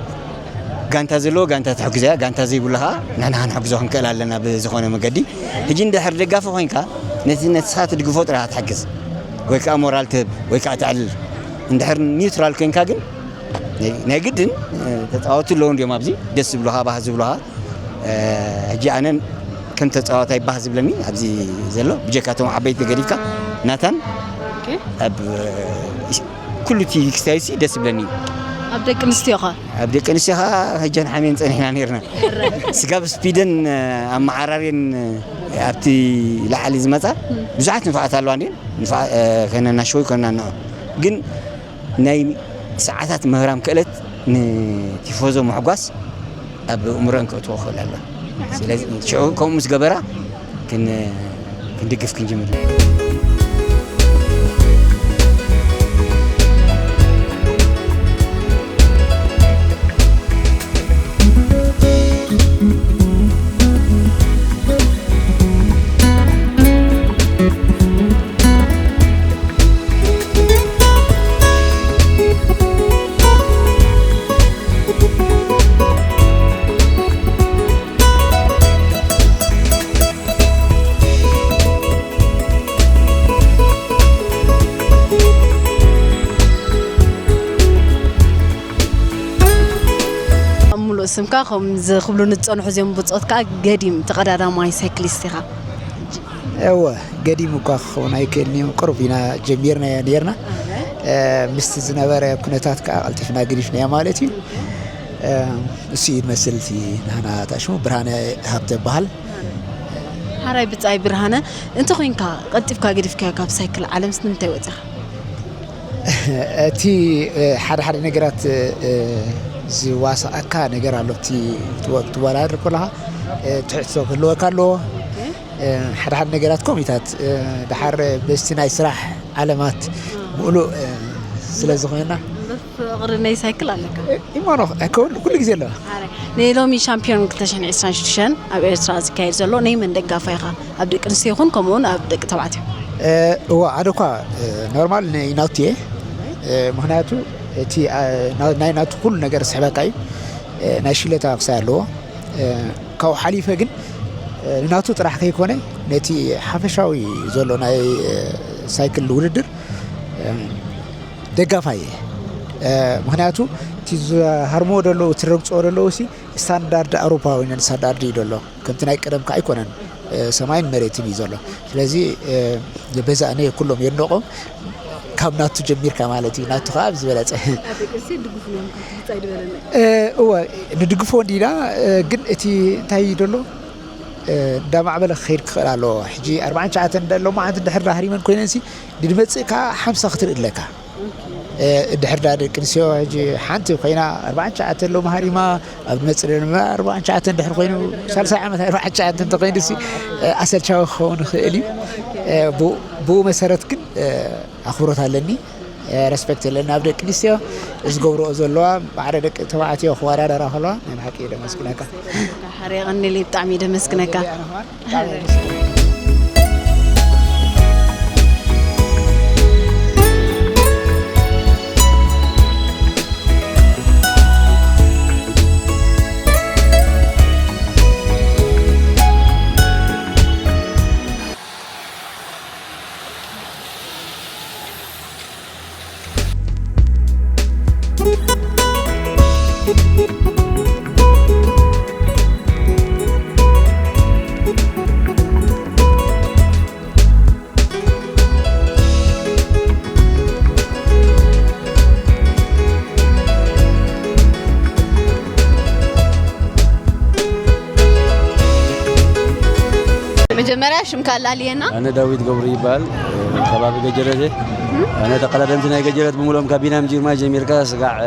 ጋንታ ዘለዎ ጋንታ ትሕግዞ እያ፣ ጋንታ ዘይብሉ ኸዓ ንሕና ክንሕግዞ ክንክእል ኣለና ብዝኾነ መገዲ። ሕጂ እንድሕር ደጋፊ ኮይንካ ነቲ ንስኻ ትድግፎ ጥራሕ ትሕግዝ ወይ ከዓ ሞራል ትህብ ወይ ከዓ ተዕልል። እንድሕር ኒውትራል ኮይንካ ግን ናይ ግድን ተፃወቱ ኣለዉ እንዲዮም ኣብዚ ደስ ዝብሉኻ ባህ ዝብሉኻ። ሕጂ ኣነን ከም ተፃዋታይ ባህ ዝብለኒ ኣብዚ ዘሎ ብጀካቶም ዓበይቲ ገዲፍካ ናታን ኣብ ኩሉ እቲ ክስታይ ሲ ደስ ይብለኒ እዩ። ኣብ ደቂ ኣንስትዮ ኸ? ኣብ ደቂ ኣንስትዮ ኸዓ ሕጀን ሓሜን ፀኒሕና ነርና። ስጋብ ስፒደን ኣመዓራርየን ኣብቲ ላዕሊ ዝመፃ ብዙሓት ንፋዓት ኣለዋ እንዲን ከነናሽወይ ከነናንዑ ግን ናይ ሰዓታት ምህራም ክእለት ንቲፎዞ ምሕጓስ ኣብ እምሮን ከእትዎ ክእል ኣሎ። ስለዚ ሽዑ ከምኡ ምስ ገበራ ክንድግፍ ክንጅምር። ሙሉእ ስምካ ከም ዝኽብሉ ንዝፀንሑ እዚኦም ብፆት ከዓ ገዲም ተቐዳዳማይ ሳይክሊስት ኢኻ። እወ ገዲም እኳ ክኸውን ኣይክእልን እዩ። ቅሩብ ኢና ጀሚርናዮ ነርና። ምስቲ ዝነበረ ኩነታት ከዓ ቀልጢፍና ገዲፍናዮ ማለት እዩ። እሱ እዩ ዝመስል እቲ ናህና ታሽሙ ብርሃነ ሃብተ ይበሃል። ሓራይ ብጻይ ብርሃነ እንተ ኮይንካ ቀልጢፍካ ገዲፍካዮ ካብ ሳይክል ዓለምስ ንምንታይ ወጺኻ? እቲ ሓደ ሓደ ነገራት ዝዋስኣካ ነገር ኣሎ። እቲ ክትወዳደር ከለኻ ትሕዝቶ ክህልወካ ኣለዎ። ሓደ ሓደ ነገራት ኮሚታት ድሓር በስቲ ናይ ስራሕ ዓለማት ምሉእ ስለ ዝኾንና ፍቕሪ ናይ ሳይክል ኣለካ። ኢማኖ ኩሉ ግዜ ኣለዋ። ናይ ሎሚ ሻምፒዮን ክልተ ሽሕን ዕስራን ሽዱሽተን ኣብ ኤርትራ ዝካየድ ዘሎ ናይ መን ደጋፋይ ኢኻ? ኣብ ደቂ ኣንስትዮ ይኹን ከምኡ እውን ኣብ ደቂ ተባዕትዮ። እዋ ኣነ እኳ ኖርማል ናይ ናቱ እየ። ምክንያቱ እቲ ናይ ናቱ ኩሉ ነገር ዝስሕበካ እዩ። ናይ ሽለታ ክሳይ ኣለዎ። ካብኡ ሓሊፈ ግን ንናቱ ጥራሕ ከይኮነ ነቲ ሓፈሻዊ ዘሎ ናይ ሳይክል ውድድር ደጋፋይ እየ። ምክንያቱ እቲ ዝሃርምዎ ዘለዉ እቲ ረግፅዎ ዘለዉ ሲ ስታንዳርድ ኣውሮፓዊ ነን ስታንዳርድ እዩ ዘሎ። ከምቲ ናይ ቀደም ከዓ ኣይኮነን፣ ሰማይን መሬትን እዩ ዘሎ። ስለዚ በዛ እኔ ኩሎም የድንቖም ካብ ናቱ ጀሚርካ ማለት እዩ። ናቱ ከዓ ብዝበለፀ እወ ንድግፎ እንዲና ግን እቲ እንታይ እዩ ዘሎ እንዳማዕበለ ክኸይድ ክኽእል ኣለዎ። ሕጂ ኣርባዓን ትሽዓተን ሎማዓንቲ ድሕር ሃሪመን ኮይነን ሲ ንድመፅእ ከዓ ሓምሳ ክትርኢ ኣለካ። ድሕር ዳ ደቂ ኣንስትዮ ሕጂ ሓንቲ ኮይና ኣርባዓን ትሽዓተን ሎሚ ሃሪማ ኣብ ድመፅእ ድማ ኣርባዓን ትሽዓተን ድሕር ኮይኑ ሳልሳይ ዓመት ኣርባዓን ትሽዓተን እንተኮይኑ ሲ ኣሰልቻዊ ክኸውን ይኽእል እዩ። ብኡ መሰረት ግን ኣኽብሮት ኣለኒ። ረስፔክት ኣለኒ ናብ ደቂ ኣንስትዮ ዝገብርኦ ዘለዋ ማዕረ ደቂ ተባዕትዮ ክወዳደራ ከለዋ ናይ ብሓቂ ደመስግነካ። ሓረ የቐንየለይ ብጣዕሚ ደመስግነካ። መጀመርያ ሽምካ ኣላልየና። ኣነ ዳዊት ገብሩ ይበሃል። ከባቢ ገጀረት እየ። ኣነ ተቐዳደምቲ ናይ ገጀረት ብምልኦም ካብ ቢናም ጅርማ ጀሚርካ ስጋዕ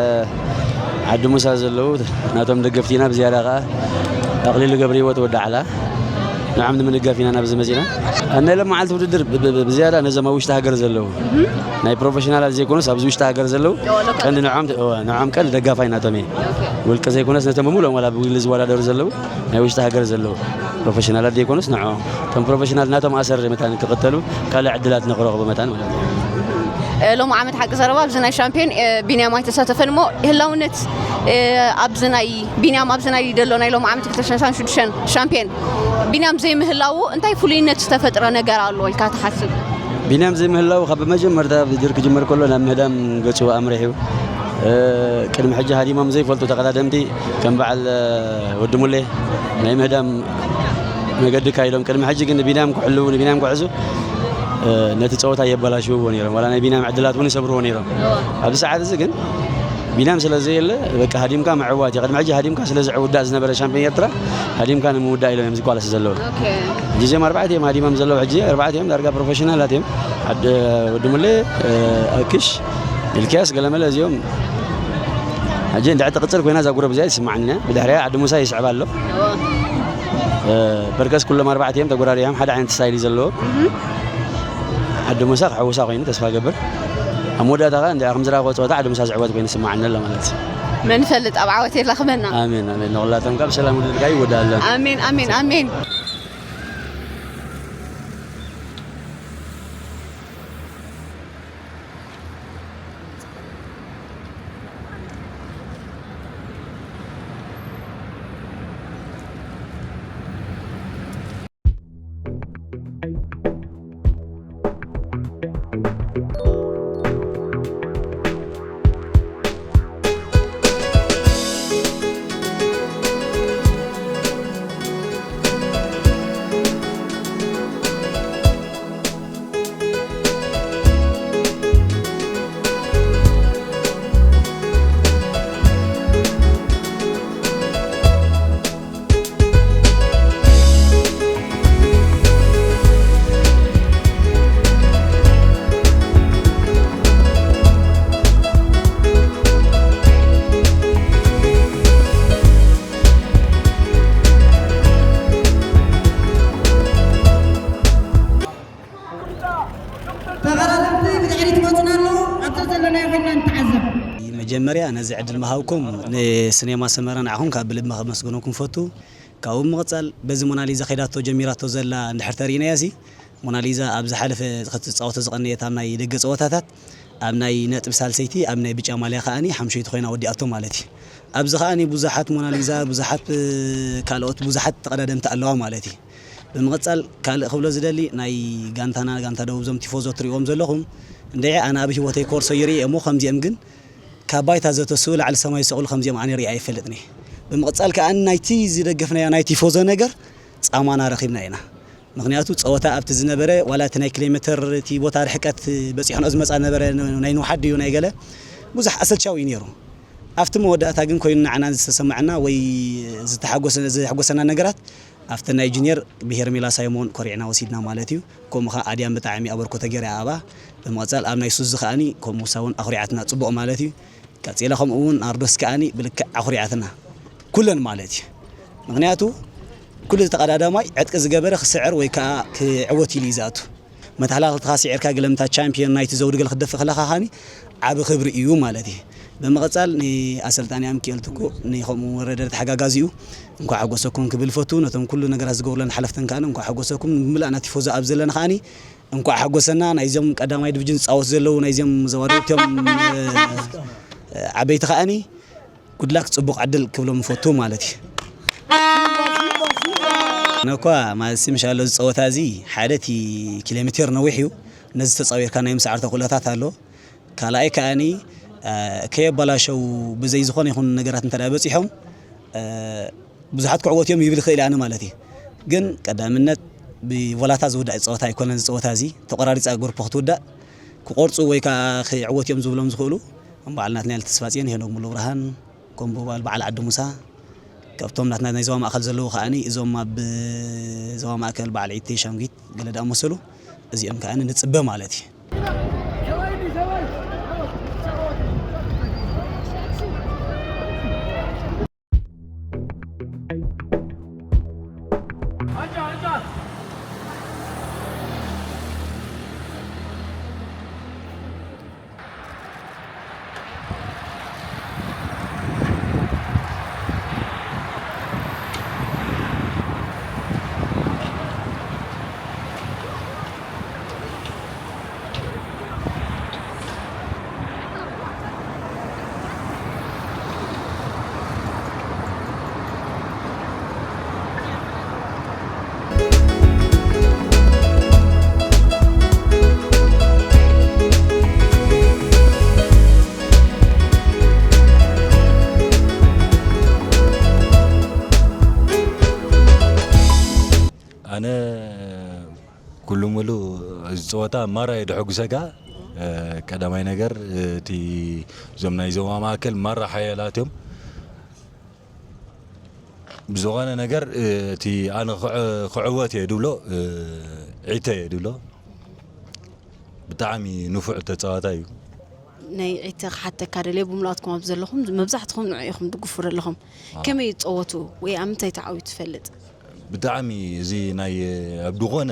ዓዲ ሙሳ ዘለዉ ናቶም ደገፍቲ ኢና። ብዝያዳ ከዓ ኣቕሊሉ ገብረ ህይወት ወዲ ዓላ ንዖም ንምድጋፍ ኢና ናብዚ መፂና። ኣብ ናይ ሎም መዓልቲ ውድድር ብ- ብ- ብ- ብዝያዳ ነዞም ኣብ ውሽጢ ሃገር ዘለዉ ናይ ፕሮፌሽናላት ዘይኮኑስ ኣብዚ ውሽጢ ሃገር ዘለዉ ቀንዲ ንዖም ንዖም ቀንዲ ደጋፋይ ናቶም እየ። ውልቂ ዘይኮነስ ነቶም ብምልኦም ዋላ ብግሊ ዝወዳደሩ ዘለዉ ናይ ውሽጢ ሃገር ዘለዉ ፕሮፌሽናላት ዘይኮኑስ ንዖም እቶም ፕሮፌሽናል ናቶም ኣሰር መታን ክቕተሉ ካልእ ዕድላት ንክረኽቡ መታን ማለት እዩ። ሎም ዓመት ሓቂ ዘረባ ኣብዚ ናይ ሻምፒዮን ቢንያም ኣይተሳተፈን እሞ ህላውነት ኣብዚ ናይ ቢንያም ኣብዚ ናይ ደሎ ናይ ሎም ዓመት ክልተ ሽሕን ሽዱሽተን ሻምፒዮን ቢንያም ዘይምህላዉ እንታይ ፍሉይነት ዝተፈጥረ ነገር ኣሎ ኢልካ ትሓስብ? ቢንያም ዘይምህላዉ ካብ መጀመርታ ብድር ክጅመር ከሎ ናብ ምህዳም ገጹ ኣምሪሑ ቅድሚ ሕጂ ሃዲሞም ዘይፈልጡ ተቐዳደምቲ ከም በዓል ወዲ ሙሌ ናይ ምህዳም መገዲ ካይዶም ቅድሚ ሕጂ ግን ንቢንያም ክሕልዉ ንቢንያም ክሕዙ ነቲ ፀወታ የበላሽውዎ ነይሮም ዋላ ናይ ቢንያም ዕድላት እውን ይሰብርዎ ነይሮም ኣብዚ ሰዓት እዚ ግን ቢንያም ስለ ዘየለ በቃ ሃዲምካ ምዕዋት እዩ ቅድሚ ሕጂ ሃዲምካ ስለ ዝዕውዳእ ዝነበረ ሻምፒዮን ኤርትራ ሃዲምካ ንምውዳእ ኢሎም እዮም ዝቋለሱ ዘለዉ ሕጂ እዚኦም ኣርባዕተ እዮም ሃዲሞም ዘለዉ ሕጂ ኣርባዕተ እዮም ዳርጋ ፕሮፌሽናላት እዮም ወዲ ሙሌ ኣክሽ ሚልክያስ ገለመለ እዚኦም ሕጂ እንድሕር ትቕፅል ኮይና እዛ ጉረብ እዚኣ ይስማዓኒ ብድሕሪያ ዓዲ ሙሳ ይስዕብ ኣሎ በርከስ ኩሎም ኣርባዕተ እዮም ተጎራሪሖም ሓደ ዓይነት ስታይል እዩ ዘለዎ ዓዲ ሙሳ ክሕውሳ ኮይኑ ተስፋ ገብር ኣብ መወዳእታ ከዓ እንዲኣ ከም ዝረኣኽዎ ፀወታ ዓዲ ሙሳ ዝዕወት ኮይኑ ይስማዓኒ ኣሎ ማለት እዩ መን ይፈልጥ ኣብ ዓወት የራኽበና ኣሜን ኣሜን ንኩላቶም ካብ ሰላም ውድድርካ ይወዳእ ኣሎ ኣሜን ኣሜን ኣሜን ተቐዳደምቲ ብድሕሪት ይመፁና ኣለዉ ኣብቲ ዘለናዮ ኮይንና ንተዓዘብ። መጀመርያ ነዚ ዕድል ምሃብኩም ንስኔማ ሰመረ ንዓኹም ካብ ብልቢ ከመስግነኩም ፈቱ። ካብኡ ብምቕፃል በዚ ሞናሊዛ ከይዳቶ ጀሚራቶ ዘላ እንድሕር ተሪእናያ ሲ ሞናሊዛ ኣብ ዝሓለፈ ክትፃወቶ ዝቐነየት ኣብ ናይ ደገ ፀወታታት ኣብ ናይ ነጥቢ ሳልሰይቲ ኣብ ናይ ብጫ ማልያ ከዓኒ ሓምሸይቲ ኮይና ወዲኣቶ ማለት እዩ። ኣብዚ ከዓኒ ብዙሓት ሞናሊዛ ብዙሓት ካልኦት ብዙሓት ተቐዳደምቲ ኣለዋ ማለት እዩ። ብምቕፃል ካልእ ክብሎ ዝደሊ ናይ ጋንታና ጋንታ ደቡብ እዞም ቲፎዞ ትሪእዎም ዘለኹም እንድዒ ኣነ ኣብ ህይወተይ ኮርሶ ይርኢ እሞ ከምዚኦም ግን ካብ ባይታ ዘተስኡ ላዕሊ ሰማይ ዝሰቕሉ ከምዚኦም ኣነ ሪኣ ኣይፈልጥን እየ። ብምቕፃል ከዓ ናይቲ ዝደገፍናዮ ናይ ቲፎዞ ነገር ፃማና ረኺብና ኢና። ምኽንያቱ ፀወታ ኣብቲ ዝነበረ ዋላ እቲ ናይ ኪሎ ሜትር እቲ ቦታ ርሕቀት በፂሕንኦ ዝመፃ ነበረ ናይ ንውሓት ድዩ ናይ ገለ ብዙሕ ኣሰልቻዊ እዩ ነይሩ። ኣብቲ መወዳእታ ግን ኮይኑ ንዓና ዝተሰማዐና ወይ ዝተሓጎሰ- ዘሐጎሰና ነገራት ኣብተን ናይ ጁኒየር ብሄርሜላ ሳይሞን ኮሪዕና ወሲድና ማለት እዩ። ከምኡ ኸዓ ኣድያም ብጣዕሚ ኣበርክቶ ገይራ እያ ኣብኣ። ብምቕፃል ኣብ ናይ ሱዚ ከዓኒ ከምኡ እሳ እውን ኣኹሪዓትና ፅቡቕ ማለት እዩ። ቀፂላ ከምኡ እውን ናርዶስ ከዓኒ ብልክዕ ኣኹሪዓትና ኩለን ማለት እዩ። ምኽንያቱ ኩሉ ተቐዳዳማይ ዕጥቂ ዝገበረ ክስዕር ወይ ከዓ ክዕወት ኢሉ እዩ ዝኣቱ። መተሓላልክትኻ ስዒርካ ገለ ምታ ቻምፒዮን ናይቲ ዘውዲ ገለ ክትደፍእ ከለኻ ኻኒ ዓቢ ክብሪ እዩ ማለት እዩ። ብምቕጻል ንኣሰልጣኒ ኣምኪኤል ትኩእ ንኸምኡ ወረደ ተሓጋጋዚኡ እንኳዕ ሓጎሰኩም ክብል ፈቱ። ነቶም ኩሉ ነገራት ዝገብሩለን ሓለፍተን ከኣ እንኳዕ ሓጎሰኩም። ንመላእና ቲፎዞ ኣብ ዘለና ከኣኒ እንኳዕ ሓጎሰና። ናይዞም ቀዳማይ ዲቪዥን ዝጻወቱ ዘለዉ ናይዞም ዘዋደድቶም ዓበይቲ ከኣኒ ጉድላክ ጽቡቕ ዕድል ክብሎም እፈቱ ማለት እዩ። ነኳ ማለት ምሻሎ ዝጸወታ እዚ ሓደ እቲ ኪሎ ሜትር ነዊሕ እዩ። ነዚ ተጻዊርካ ናይ ምስዓር ተኽእሎታት ኣሎ። ካልኣይ ከኣኒ እ፣ ከየባላሸው ብዘይ ዝኾነ ይኹን ነገራት እንተ ደኣ በጺሖም፣ እ፣ ብዙሓት ክዕወት እዮም ይብል ይኽእል እየ ኣነ ማለት እዩ። ግን ቀዳምነት ብቮላታ ዝውዳእ ጸወታ ኣይኮነን። እዚ ጸወታ እዚ ተቖራሪጻ ጎርፖ ክትውዳእ፣ ክቆርጹ ወይ ከኣ ክዕወት እዮም ዝብሎም ዝኽእሉ፣ ከም በዓል ናትናኤል ተስፋጽዮን፣ ሄኖክ ሙሉብርሃን፣ ከምኡ በዓል በዓል ዓዲ ሙሳ፣ ካብቶም ናትና ናይ ዞባ ማእከል ዘለዉ ከኣኒ እዞም ኣብ ዞባ ማእከል በዓል ዒቴ ሻንጉይት ገለ ዝኣመሰሉ እዚኦም ከኣኒ ንጽበ ማለት እዩ። ኣነ ኩሉ ሙሉ እዚ ጸወታ ማራ እዩ ደሐጉሰካ። እ፣ ቀዳማይ ነገር፣ እ፣ እቲ እዞም ናይ ዞባ ማእከል ማራ ሓያላት እዮም። ብዝኾነ ነገር፣ እ፣ እቲ ኣነ ክዕ-፣ ክዕወት እየ ድብሎ፣ እ፣ ዒተ እየ ድብሎ። ብጣዕሚ ንፉዕ ተጻዋታይ እዩ። ናይ ዒተ ክሓተካ ደልየ፣ ብምልኣትኩም ኣብ ዘለኹም መብዛሕትኹም ንዑ ኢኹም ድግፉ ዘለኹም። ኣዎ። ከመይ ይጸወቱ ወይ ኣብ ምንታይ ተዓዊቱ ትፈልጥ? ብጣዕሚ እዚ ናይ ኣብ ዝኾነ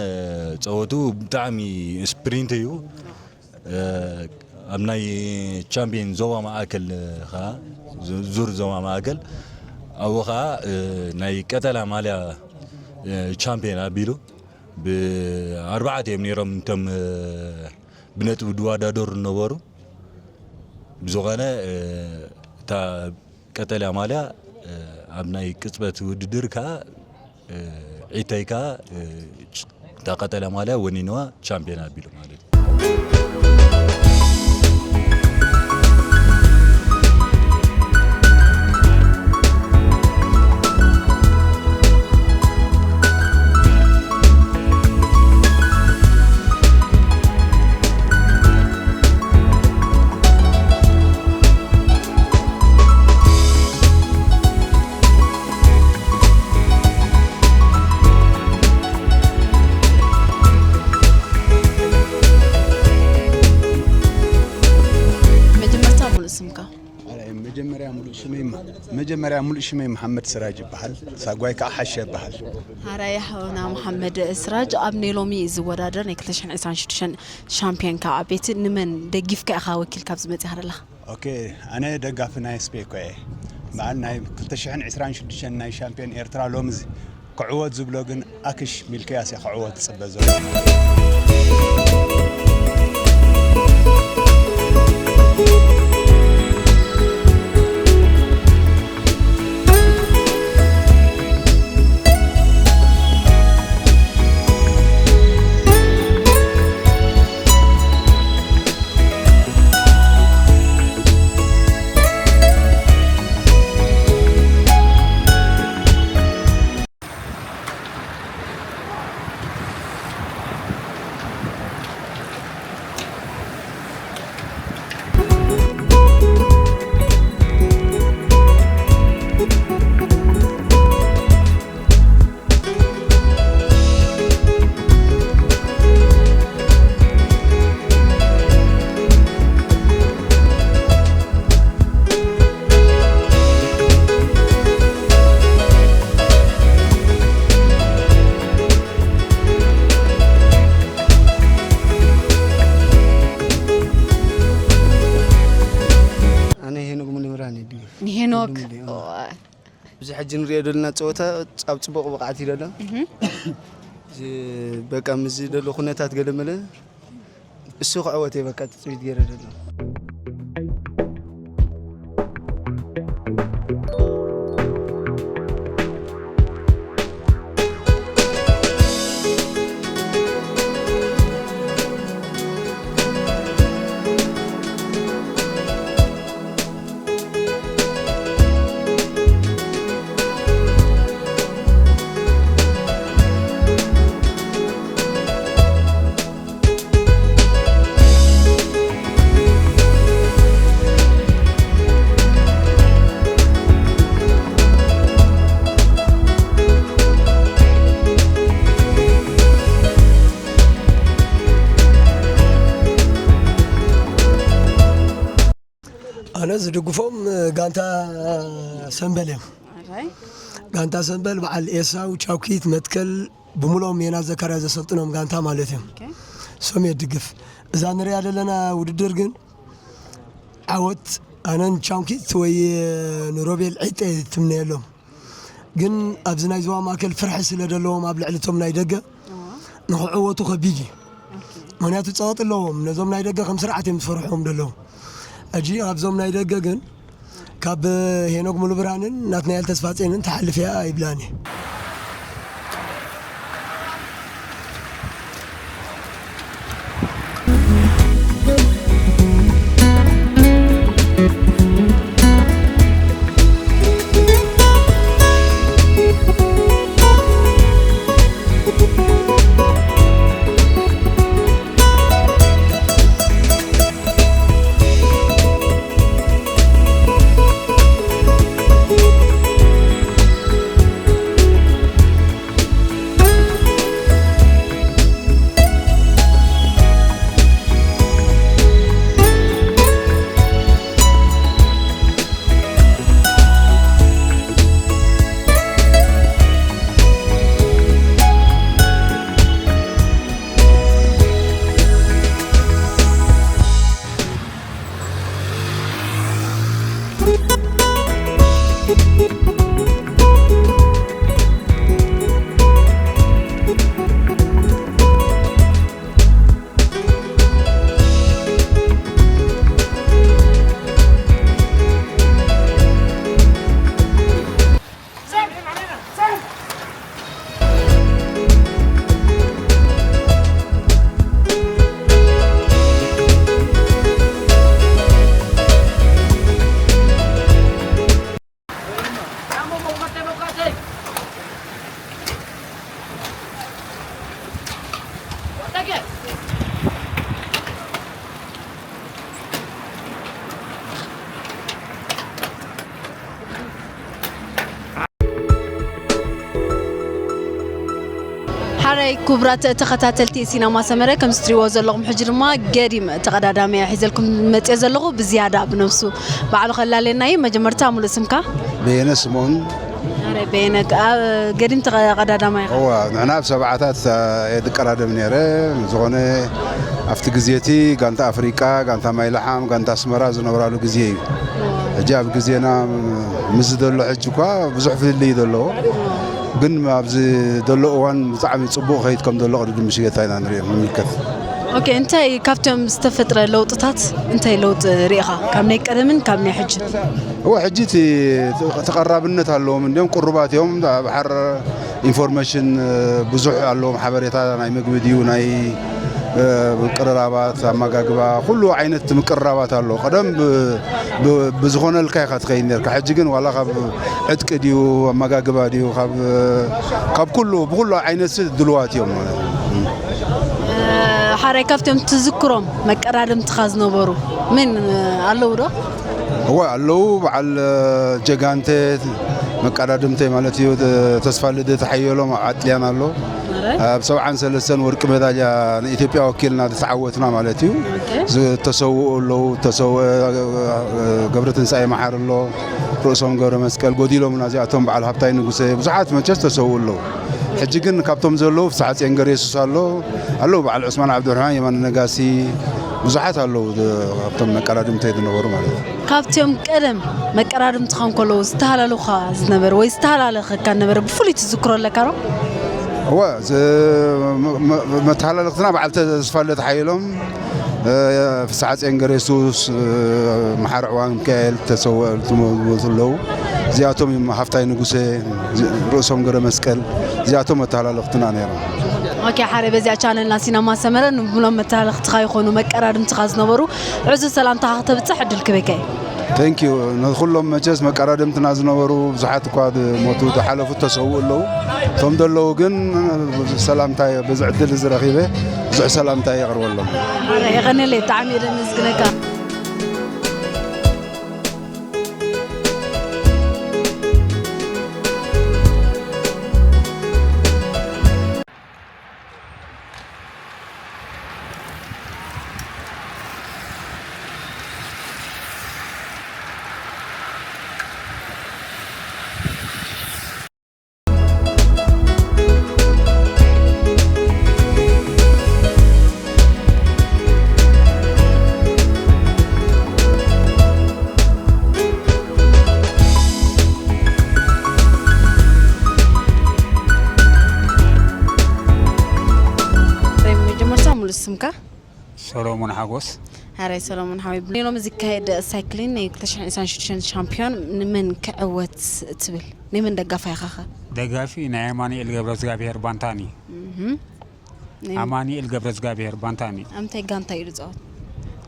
ጸወቱ ብጣዕሚ ስፕሪንት እዩ። እ፣ ኣብ ናይ ቻምፒዮን ዞባ ማእከል ኸኣ፣ ዙ-፣ ዙር ዞባ ማእከል ኣብኡ ኸኣ፣ እ፣ ናይ ቀጠልያ ማልያ፣ እ፣ ቻምፒዮን ኣቢሉ ብኣርባዕተ እዮም ነይሮም እቶም፣ እ፣ ብነጥቢ ድወዳደሩ ነበሩ። ብዝኾነ፣ እ፣ እታ ቀጠልያ ማልያ፣ እ፣ ኣብ ናይ ቅጽበት ውድድር ከኣ፣ እ፣ ዒተይ ከኣ፣ እ፣ እታ ቀጠልያ ማልያ ወኒንዋ ቻምፒዮን ኣቢሉ ማለት እዩ። መጀመርታ ሙሉእ ስምካ? ኣረ፣ መጀመርያ ሙሉእ ሽመይ ማ-፣ መጀመርያ ሙሉእ ሽመይ መሓመድ ስራጅ ይበሃል። ሳጓይ ከዓ ሓሸ ይበሃል። ሓራይ ሓውና መሓመድ ስራጅ፣ ኣብ ናይ ሎሚ ዝወዳደር ናይ ክልተ ሽሕን ዕስራን ሽዱሽተን ሻምፒዮን ካብ ዓበይቲ ንመን ደጊፍካ ኢኻ ወኪልካ ኣብዚ መጺኻ ዘለኻ? ኦኬ፣ ኣነ ደጋፊ ናይ ስፔኮ እየ። በዓል ናይ ክልተ ሽሕን ዕስራን ሽዱሽተን ናይ ሻምፒዮን ኤርትራ ሎሚ እዚ ክዕወት ዝብሎ ግን ኣክሽ ሚልክያስ እየ ክዕወት ዝጽበ ዘሎ። ኣነ ሄኖክ ሙሉብርሃን ይድግፍ። ንሄኖክ። ሙሉብርሃን። እዋ። እዚ ሕጂ ንሪኦ ዘለና ፀወታ ኣብ ፅቡቕ ብቕዓት እዩ ዘሎ። እህ። እዚ በቃ ምስዚ ዘሎ ኩነታት ገለመለ እሱ ክዕወት እየ በቃ ትፅቢት ገይረ ዘሎ። ዝድግፎም ጋንታ ሰምበል እዮም። ኣራይ ጋንታ ሰምበል በዓል ኤሳው፣ ቻውኪት፣ መትከል ብምሎም ሜና ዘካርያ ዘሰልጥኖም ጋንታ ማለት እዮም። ኦኬ ሶም የድግፍ። እዛ ንሪያ ዘለና ውድድር ግን ዓወት ኣነን ቻውኪት ወይ ንሮቤል ዒጤ ትምነየሎም። ግን ኣብዚ ናይ ዞባ ማእከል ፍርሒ ስለ ዘለዎም ኣብ ልዕሊ እቶም ናይ ደገ ንኽዕወቱ ከቢድ እዩ። ምክንያቱ ፀወጥ ኣለዎም። ነዞም ናይ ደገ ከም ስርዓት እዮም ዝፈርሕዎም ዘለዉ። ሕጂ ኣብዞም ናይ ደገ ግን ካብ ሄኖክ ሙሉብርሃንን ናትናኤል ተስፋጼንን ትሓልፍ እያ ይብላኒ። ሓራይ ክቡራት ተኸታተልቲ ሲናማ ሰመረ፣ ከምዚ ትሪእዎ ዘለኹም ሕጂ ድማ ገዲም ተቐዳዳሚ እየ ሒዘልኩም መፅየ ዘለኹ። ብዝያዳ ብነብሱ ባዕሉ ከላለየና እዩ። መጀመርታ ሙሉእ ስምካ? በየነ ስምኦን። ኣረ በየነ፣ ገዲም ተቐዳዳማይ ኢኻ። እዋ ንሕና ኣብ ሰብዓታት እየ ዝቀዳደም ነይረ። ዝኾነ ኣብቲ ግዜ እቲ ጋንታ ኣፍሪቃ፣ ጋንታ ማይልሓም፣ ጋንታ ኣስመራ ዝነብራሉ ግዜ እዩ። ሕጂ ኣብ ግዜና ምስ ዘሎ ሕጂ እኳ ብዙሕ ፍልልይ እዩ ዘለዎ። ግን ኣብዚ ዘሎ እዋን ብጣዕሚ ፅቡቕ ከይድ ከም ዘሎ ቅድሚ ምሽገታ ኢና ንሪኦ ንምልከት። ኦኬ፣ እንታይ ካብቶም ዝተፈጥረ ለውጥታት እንታይ ለውጢ ርኢኻ? ካብ ናይ ቀደምን ካብ ናይ ሕጂ? እወ ሕጂ እቲ ተቐራብነት ኣለዎም፣ እንዲኦም ቅሩባት እዮም። ብሓር ኢንፎርሜሽን ብዙሕ ኣለዎም፣ ሓበሬታ ናይ ምግቢ ድዩ ናይ ምቅርራባት ኣመጋግባ ኩሉ ዓይነት ምቅርራባት ኣሎ። ቀደም ብዝኾነልካ ኢኻ ትኸይድ ነርካ። ሕጂ ግን ዋላ ካብ ዕጥቂ ድዩ ኣመጋግባ ድዩ ካብ ኩሉ ብኩሉ ዓይነት ድልዋት እዮም ማለት እዩ። ሓራይ ካብቶም ትዝክሮም መቀዳድምትኻ ዝነበሩ ምን ኣለዉ ዶ? እወ ኣለዉ። በዓል ጀጋንተ መቀዳድምተይ ማለት እዩ። ተስፋ ልደት ሓየሎም ኣብ ዓጥልያን ኣሎ። ኣብ ሰብዓን ሰለስተን ወርቂ ሜዳልያ ንኢትዮጵያ ወኪልና ዝተዓወትና ማለት እዩ። ዝተሰውኡ ኣለዉ። ዝተሰውአ ገብረ ትንሳኤ መሓር ኣሎ፣ ርእሶም ገብረ መስቀል ጎዲሎምና እዚኣቶም በዓል ሃብታይ ንጉሰ ብዙሓት መቸስ ተሰውኡ ኣለዉ። ሕጂ ግን ካብቶም ዘለዉ ፍስሓ ጼንገር የሱስ ኣሎ ኣለዉ፣ በዓል ዑስማን ዓብዱርሕማን የማነ ነጋሲ ብዙሓት ኣለዉ። ካብቶም መቀዳድምተይ ዝነበሩ ማለት እዩ። ካብቶም ቀደም መቀዳድምትኻ እንከለዉ ዝተሃላለኹኻ ዝነበረ ወይ ዝተሃላለኸካ ነበረ ብፍሉይ ትዝክሮ ኣለካ ዶ? እወ መተሃላለኽትና በዓል ተስፋለት ሓይሎም፣ ፍስሓ ጼንገር የሱስ፣ መሓሪ ዕዋን ሚካኤል ተሰወእቱ ኣለዉ። እዚኣቶም እዮም ሃፍታይ ንጉሰ፣ ርእሶም ገረ መስቀል፣ እዚኣቶም መተሃላለኽትና ነይሮም። ኦኬ ሓረ በዚኣ ቻነልና ሲናማ ሰመረ ንብሎም መተሃላለኽትኻ ይኾኑ መቀዳድምትኻ ዝነበሩ ዕዙዝ ሰላምታኻ ክተብፅሕ ዕድል ክበካ እዩ። Thank you። ንኩሎም መቸስ መቀዳድምትና ዝነበሩ ብዙሓት እኳ ሞቱ ዝሓለፉ ተሰውኡ ኣለዉ። እቶም ዘለዉ ግን ሰላምታ በዚ ዕድል እዚ ረኺበ ብዙሕ ሰላምታ የቕርበሎም። የቐነለይ ብጣዕሚ እየ ደመስግነካ። ሰሎሞን ሓጎስ። ሓራይ ሰሎሞን ሓወይ፣ ሎሚ ዝካየድ ሳይክሊን ናይ ክልተ ሽሕን ዕስራን ሽዱሽተን ሻምፒዮን ንመን ክዕወት ትብል? ናይ መን ደጋፋይ ኢኻ ኸ? ደጋፊ ናይ ኣማኑኤል ገብረ እግዚኣብሔር ባንታኒ። ኣማኑኤል ገብረ እግዚኣብሔር ባንታኒ። ኣብ ምንታይ ጋንታ እዩ ዝፃወት?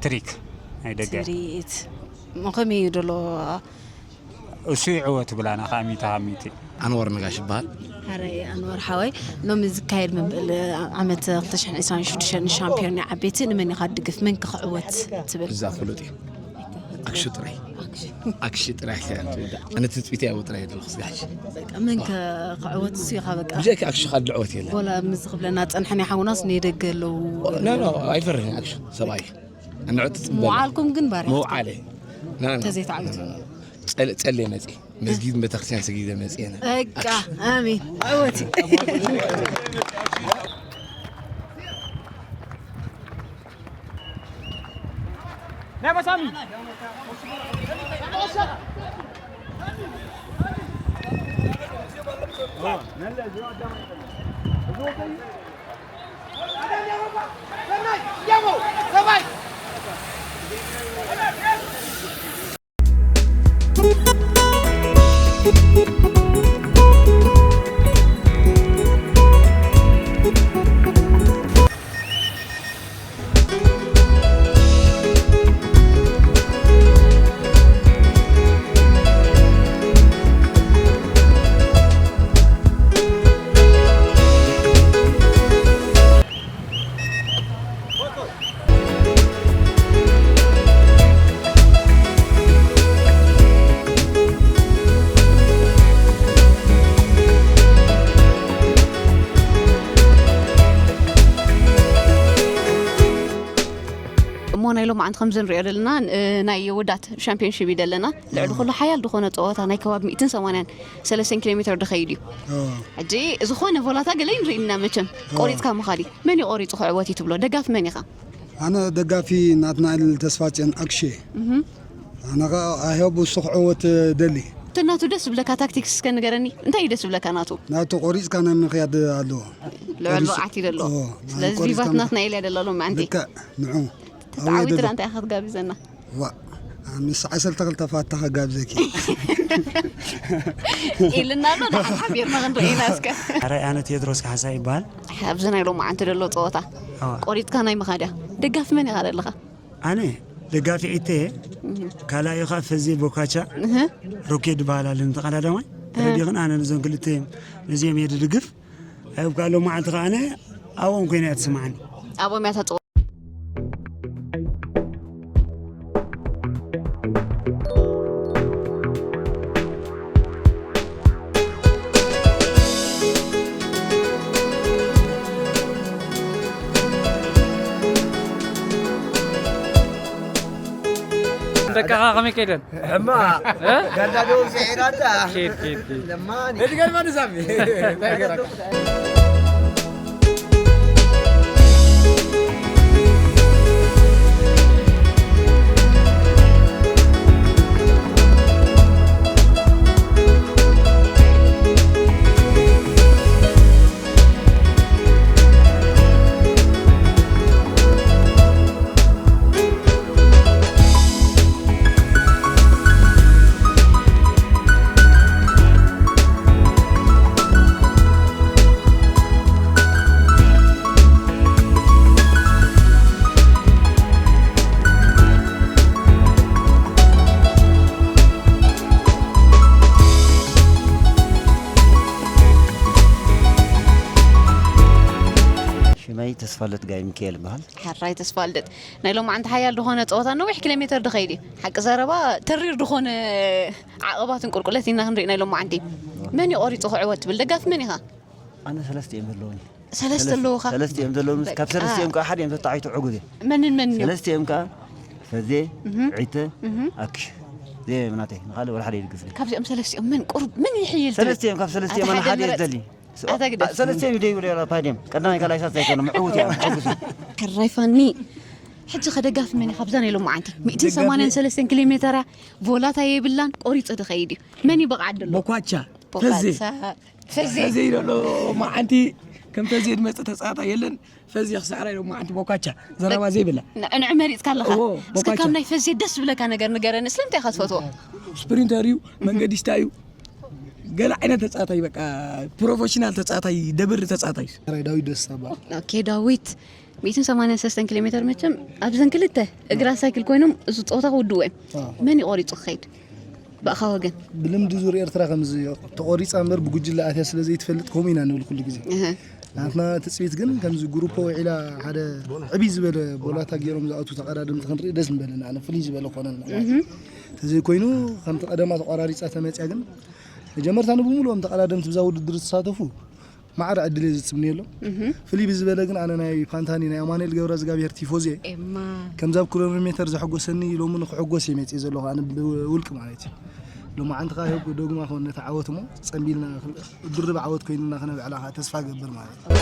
ትሪክ ናይ ደገ። ትርኢት። ከመይ እዩ ዘሎ? እሱ ይዕወት ብላና ካብ ሚእቲ ካብ ሚእቲ። ኣንዋር ነጋሽ ይበሃል። ሓራይ ኣንዋር ሓወይ፣ ሎሚ ዝካየድ መበል ዓመት ክልተ ሽሕን ዕስራን ሽዱሽተን ሻምፒዮን ናይ ዓበይቲ ንመን ኢኻ ትድግፍ? መን ከ ክዕወት ትብል? እዛ ፍሉጥ እዩ። ኣክሹ ጥራይ ኣክሹ ጥራይ ከ ኣነ ትፅቢት ያው ጥራይ ዘለኹ ስጋሽ በቃ መን ከ ክዕወት እሱ ኢኻ በቃ ብጀካ ኣክሹ ካልእ ድዕወት የለን ወላ ምስ ክብለና ፀንሐ ናይ ሓውናስ ናይ ደገ ኣለዉ ኖ ኖ ኣይፈርሕን ኣክሹ ሰብኣይ እንዕጥ ፅበል መውዓልኩም ግን ባርያ መውዓለ ና ና ተዘይተዓዊቱ ጸል- ጸልየ መፅእ መስጊድ ቤተክርስትያን ሰጊደ መፅእ ና በቃ ኣሜን ዕወት እሞ ናይ ሎማዓንቲ ከምዚ ንሪኦ ዘለና ናይ ወዳት ሻምፒዮንሺፕ እዩ ዘለና ልዕሊ ኩሉ ሓያል ዝኾነ ፀወታ ናይ ከባቢ ሚእትን ሰማንያን ሰለስተን ኪሎ ሜትር ድኸይድ እዩ ሕጂ ዝኾነ ቮላታ ገለ ንርኢ ኢና መቸም ቆሪፅካ ምኻድ እዩ መን እዩ ቆሪፁ ክዕወት እዩ ትብሎ ደጋፊ መን ኢኻ ኣነ ደጋፊ ናትናኤል ተስፋፅዮን ኣክሼ ኣነ ከዓ ኣህዮብ እሱ ክዕወት ደሊ ተናቱ ደስ ዝብለካ ታክቲክስ እስከ ንገረኒ እንታይ እዩ ደስ ዝብለካ ናቱ ናቱ ቆሪፅካ ናይ ምክያድ ኣለዎ ልዕል ብቕዓት እዩ ደሎ ስለዚ ቪቫት ናትናኤል እያ ደላ ሎሚ ኣንቲ ልክዕ ንዑ ተዓዊትና እንታይ ኢኻ ትጋብዘና ዋ ምስ ዓሰርተ ክልተ ፋታ ከጋብዘኪ ኢልና ኣሎ ደሓን ሓቢርና ክንርኢ ኢና እስከ ኣረ ኣነ ቴድሮስ ካሕሳ ይበሃል ኣብዚ ናይ ሎማዓንቲ ደሎ ፀወታ ቆሪፅካ ናይ ምኻድ እያ ደጋፊ መን ኢኻ ዘለኻ ኣነ ደጋፊ ዒተ ካልኣዩ ኸዓ ፈዜ ቦካቻ ሮኬ ዝበሃል ኣሎ ንተቐዳዳማይ ተረዲኽን ኣነ ንዞም ክልተ እዮም ነዚኦም እየ ድድግፍ ኣብ ካልኦ መዓልቲ ከዓ ኣነ ኣብኦም ኮይነ እያ ትስምዓኒ ኣብኦም እያ ተፅወ ደቅኻ ከመይ ከይደን? ሕማ ጋንዳ ደቡብ ስዒራታ። ኪድ ኪድ ኪድ። ለማኒ። እድገል ማን ሳሚ? ሽመይ ተስፋለት ጋይ ሚካኤል ይበሃል። ሕራይ ተስፋልደት ናይ ሎማዓንቲ ሓያል ድኾነ ፀወታ ነዊሕ ኪሎሜተር ድኸይድ እዩ ሓቂ ዘረባ ተሪር ድኾነ ዓቐባትን ቁልቁለት ኢና ክንርኢ ናይ ሎማዓንቲ መን እዩ ቆሪፁ ክዕወት ትብል ደጋፊ መን ኢኻ ኣነ ሰለስተ እዮም ዘለውኒ ሰለስተ ኣለውኻ ሰለስተ እዮም ዘለውኒ ካብ ሰለስተ እዮም ከዓ ሓደ እዮም ተጣዒቱ ዕጉብ እየ መንን መንን እዮም ሰለስተ እዮም ከዓ ፈዜ ዒተ ኣክሽ ዘ ምናተይ ንካልእ ወላ ሓደ ይድግፍ ካብዚኦም ሰለስቲኦም መን ቁሩብ መን ይሕይል ሰለስተ እዮም ካብ ሰለስተ እዮም ሓደ ይደሊ ኣታ ግደፍ። ሰለስተ ሚድዮ ይብሉ ዮላ ፓዲም ቀዳማይ ካልኣይ ሳልሳይ ኣይኮነ ምዕውት እያ ምዕውት እያ። ሕራይ ፋኒ ሕጂ ከደጋፊ መን ኢኻ ብዛ ናይ ሎማዓንቲ ሚእትን ሰማንያን ሰለስተን ኪሎ ሜተር እያ ቮላታ የብላን ቆሪፁ ድኸይድ እዩ መን ይብቕዓት ደሎ ቦኳቻ ቦኳቻ ፈዜ ፈዜ ፈዜ ይደሎ መዓንቲ ከም ፈዜ ዝመፀ ተፃዋታይ የለን። ፈዜ ክሳዕራ ኢሎም መዓንቲ ቦካቻ ዘረባ ዘይብላ። ንዕዕ መሪፅካ ኣለኻ። እዎ፣ እስከ ቦካቻ። ካብ ናይ ፈዜ ደስ ዝብለካ ነገር ንገረኒ። ስለምንታይ ኢኻ ትፈትዎ? ስፕሪንተር እዩ፣ መንገዲስታ እዩ። ገለ ዓይነት ተፃዋታይ በቃ ፕሮፌሽናል ተፃዋታይ፣ ደብር ተፃዋታይ። ራይ ዳዊት ደስታ በዓል። ኦኬ፣ ዳዊት ሚእትን ሰማንያን ሰለስተን ኪሎ ሜትር መቸም ኣብዘን ክልተ እግራ ሳይክል ኮይኖም እዚ ፀወታ ክውድዎ እዮም። መን እዩ ቆሪፁ ክኸይድ? ብኣኻ ወገን? ብልምዲ ዙር ኤርትራ ከምዚ ተቆሪፃ እምበር ብጉጅለ ኣትያ ስለ ዘይትፈልጥ ከምኡ ኢና ንብል ኩሉ ግዜ። እህ። ናትና ትፅቢት ግን ከምዚ ግሩፖ ውዒላ ሓደ ዕብይ ዝበለ ቦላታ ገይሮም ዝኣቱ ተቐዳደምቲ ክንርኢ ደስ ምበለና፣ ኣነ ፍልይ ዝበለ ኮነልና ማለት እዩ። ተዘይኮይኑ ከምቲ ቀደማ ተቆራሪፃ ተመፅያ ግን መጀመርታ ንብሙሉኦም ተቐዳደምቲ ብዛ ውድድር ዝሳተፉ ማዕረ ዕድል እየ ዝፅምንየሎም። ፍልይ ብዝበለ ግን ኣነ ናይ ፓንታኒ ናይ ኣማኑኤል ገብረ እግዚኣብሔር ቲፎዚ እየ። ኤማ። ከምዛ ኣብ ኪሎ ሜተር ዘሐጎሰኒ ሎሚ ንክሕጎስ እየ መፅየ ዘለኹ ኣነ ብውልቂ ማለት እዩ። ሎማዓንቲ ከዓ ይኸው ዶግማ ከውን ነቲ ዓወት እሞ ፀምቢልና ድርብ ዓወት ኮይኑና ክነብዕላ ከዓ ተስፋ ገብር ማለት እዩ።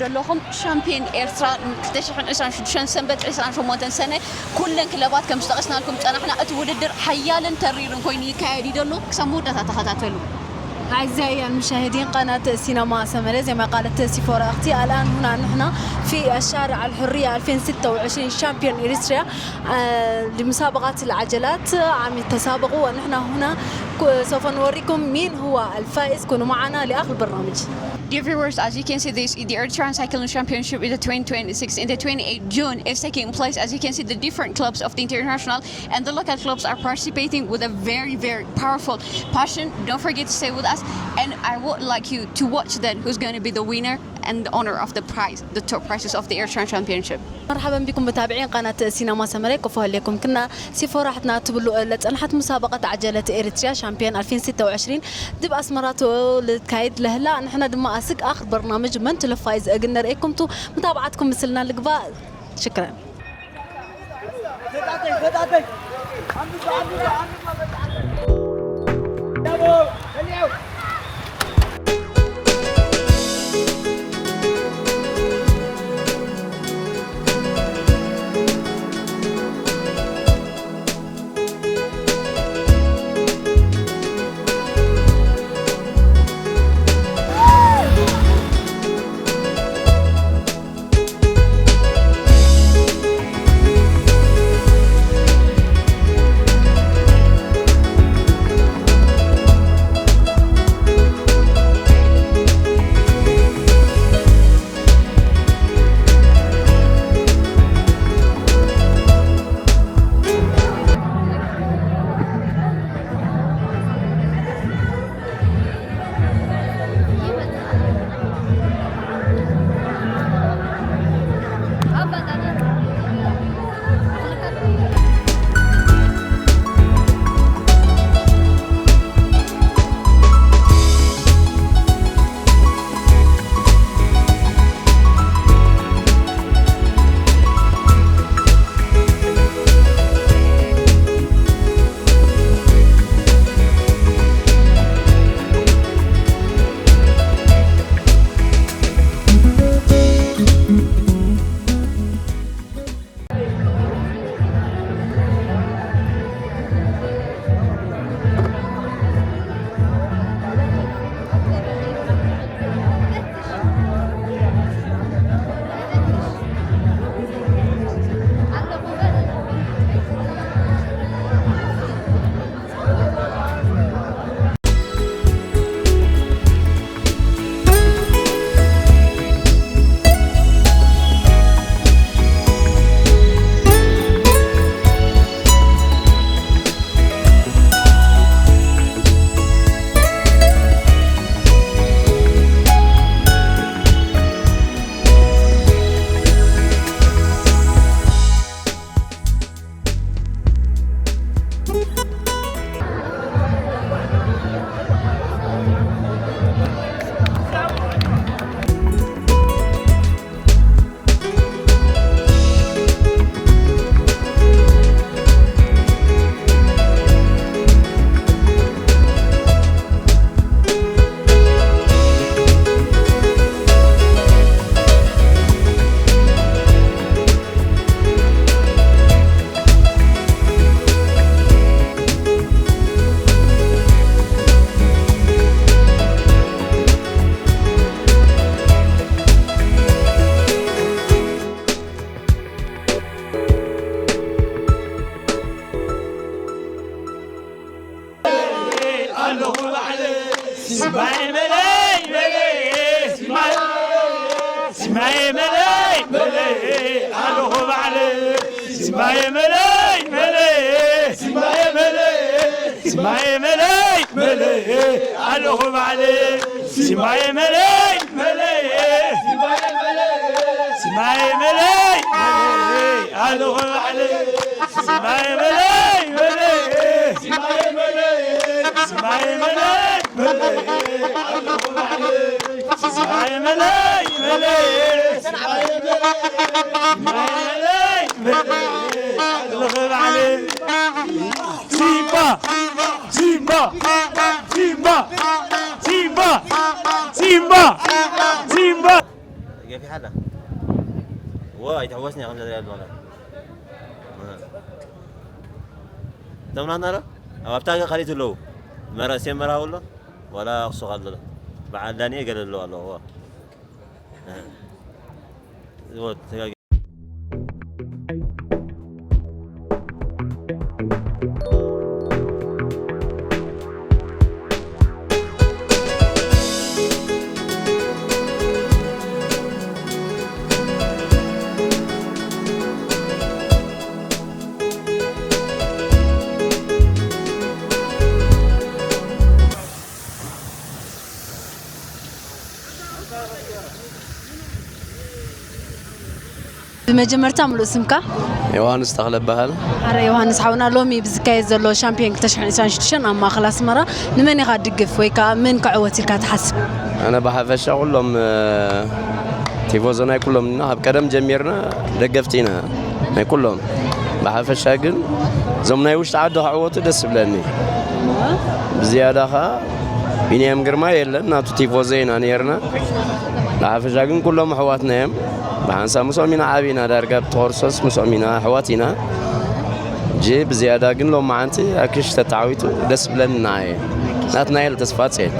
ዘለኹም ሻምፒዮን ኤርትራ ክልተ ሽሕን ዕስራን ሽዱሽተን ሰንበት ዕስራን ሸሞንተን ሰነ ኩለን ክለባት ከም ዝጠቐስናልኩም ጸናሕና። እቲ ውድድር ሓያልን ተሪርን ኮይኑ ይካየድ እዩ ዘሎ። ክሳብ መወዳእታ ተኸታተሉ። أعزائي المشاهدين قناة سينما سمرة، زي ما قالت سيفورا أختي، الآن هنا نحن في الشارع الحرية ألفين وستة وعشرين شامبيون إريتريا، آه، لمسابقة العجلات. عم يتسابقوا ونحن هنا ك-، سوف نوريكم مين هو الفائز. كونوا معنا لآخر البرنامج. Dear viewers, as you can see, this is the Eritrean Cycling Championship in the twenty twenty-six. In the twenty-eighth June, it's taking place. As you can see, the different clubs of the international and the local clubs are participating with a very, very powerful passion. Don't forget to stay with us, and I would like you to watch then who's going to be the winner and the owner of the prize, the top prizes of the Eritrean Championship. مرحبا بكم متابعين قناة سينما سمرة. كفو عليكم كنا سيفو راحتنا تبلو لتنحت مسابقة عجلة إريتريا شامبيون ألفين وستة وعشرين دب أسمرات لتكايد لهلا. نحن دم أسك آخر برنامج من تلفايز أجنر إيكم تو متابعتكم مثلنا القباء. شكرا. መለይ መለይ ኣለኹ ባዕለይ። ሲምባየ መለይ መለይ። ሲምባየ መለይ። ሲምባየ መለይ መለይ ኣለኹ ባዕለይ። ሲምባየ መለይ መለይ። ሲምባየ መለይ መለይ ኣለኹ ባዕለይ። ሲምባየ መለይ መለይ። ሲምባየ መለይ። ሲምባየ መለይ መለይ ኣለኹ ባዕለይ። ሲምባ፣ ሲምባ፣ ሲምባ፣ ሲምባ፣ ሲምባ። ገፊሓ ኣላ። ዋ፣ ኣይትሕወስኒ፣ ከምዛ ትሪኣ ዘለኻ። እቶም ናትና ዶ? ኣብ ኣብታ ካልኦት ኣለዉ። መራ-፣ ሴም መርሃዊ ኣሎ። ዋላ ክሱቕ ኣሎ። በዓል ዳንኤል ገለ ኣለዉ ኣለዉ። ዋ። ብመጀመርታ ምሉእ ስምካ? ዮሃንስ ተኽለ እበሃል። ኣረ ዮሃንስ ሓውና፣ ሎሚ ብዝካየድ ዘሎ ሻምፒዮን ክልተ ሽሕን ዕስራን ሽዱሽተን ኣብ ማእኸል ኣስመራ ንመን ኢኻ ትድግፍ ወይ ከዓ መን ክዕወት ኢልካ ትሓስብ? ኣነ ብሓፈሻ ኩሎም፣ እ፣ ቲፎዞ ናይ ኩሎም ኢና። ካብ ቀደም ጀሚርና ደገፍቲ ኢና ናይ ኩሎም። ብሓፈሻ ግን እዞም ናይ ውሽጢ ዓዲ ክዕወቱ ደስ ይብለኒ። ብዝያዳ ኸዓ ቢንያም ግርማ የለን፣ ናቱ ቲፎዞ ኢና ነይርና። ብሓፈሻ ግን ኩሎም ኣሕዋትና እዮም። ብሓንሳብ ምስኦም ኢና ዓቢና፣ ዳርጋ ብተኾርሶስ ምስኦም ኢና፣ ኣሕዋት ኢና። እንጂ ብዝያዳ ግን ሎማዓንቲ ኣክሽ ተተዓዊቱ ደስ ብለኒ ንዓየ። ናትናኤል ተስፋጽዮን።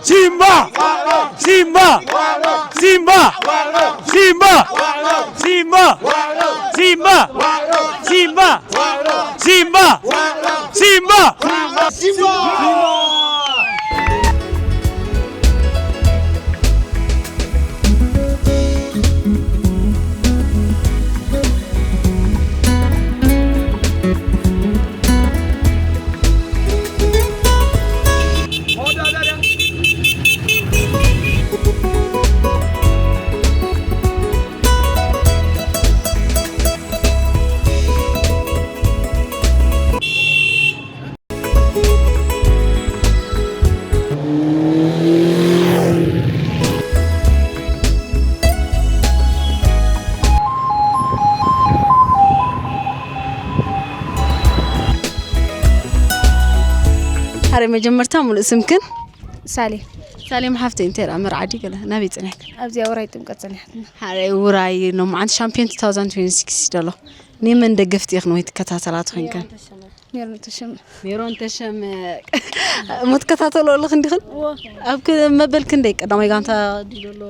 ሲምባ! ሲምባ! ሲምባ! ሲምባ! ሲምባ! ሲምባ! ሓረ መጀመርታ ሙሉእ ስምክን? ሳሌም። ሳሌም ሓፍተይ፣ እንታይ ደኣ መርዓ ድዩ ገለ? ናበይ ጸኒሕክን? ኣብዚኣ ውራይ ጥምቀት ጸኒሓትና። ሓረ ውራይ ሎማዓንቲ ሻምፒዮን two thousand twenty-six ደሎ። ንመን ደገፍቲ ኢኽን ወይ ትከታተላ ትኾንክን? ሜሮን ተሸመ። ሜሮን ተሸመ። ሞ ትከታተሎ ኣለኽን ዲኽን? እዎ። ኣብ ክ-፣ መበል ክንደይ ቀዳማይ ጋንታ ድዩ ዘሎ?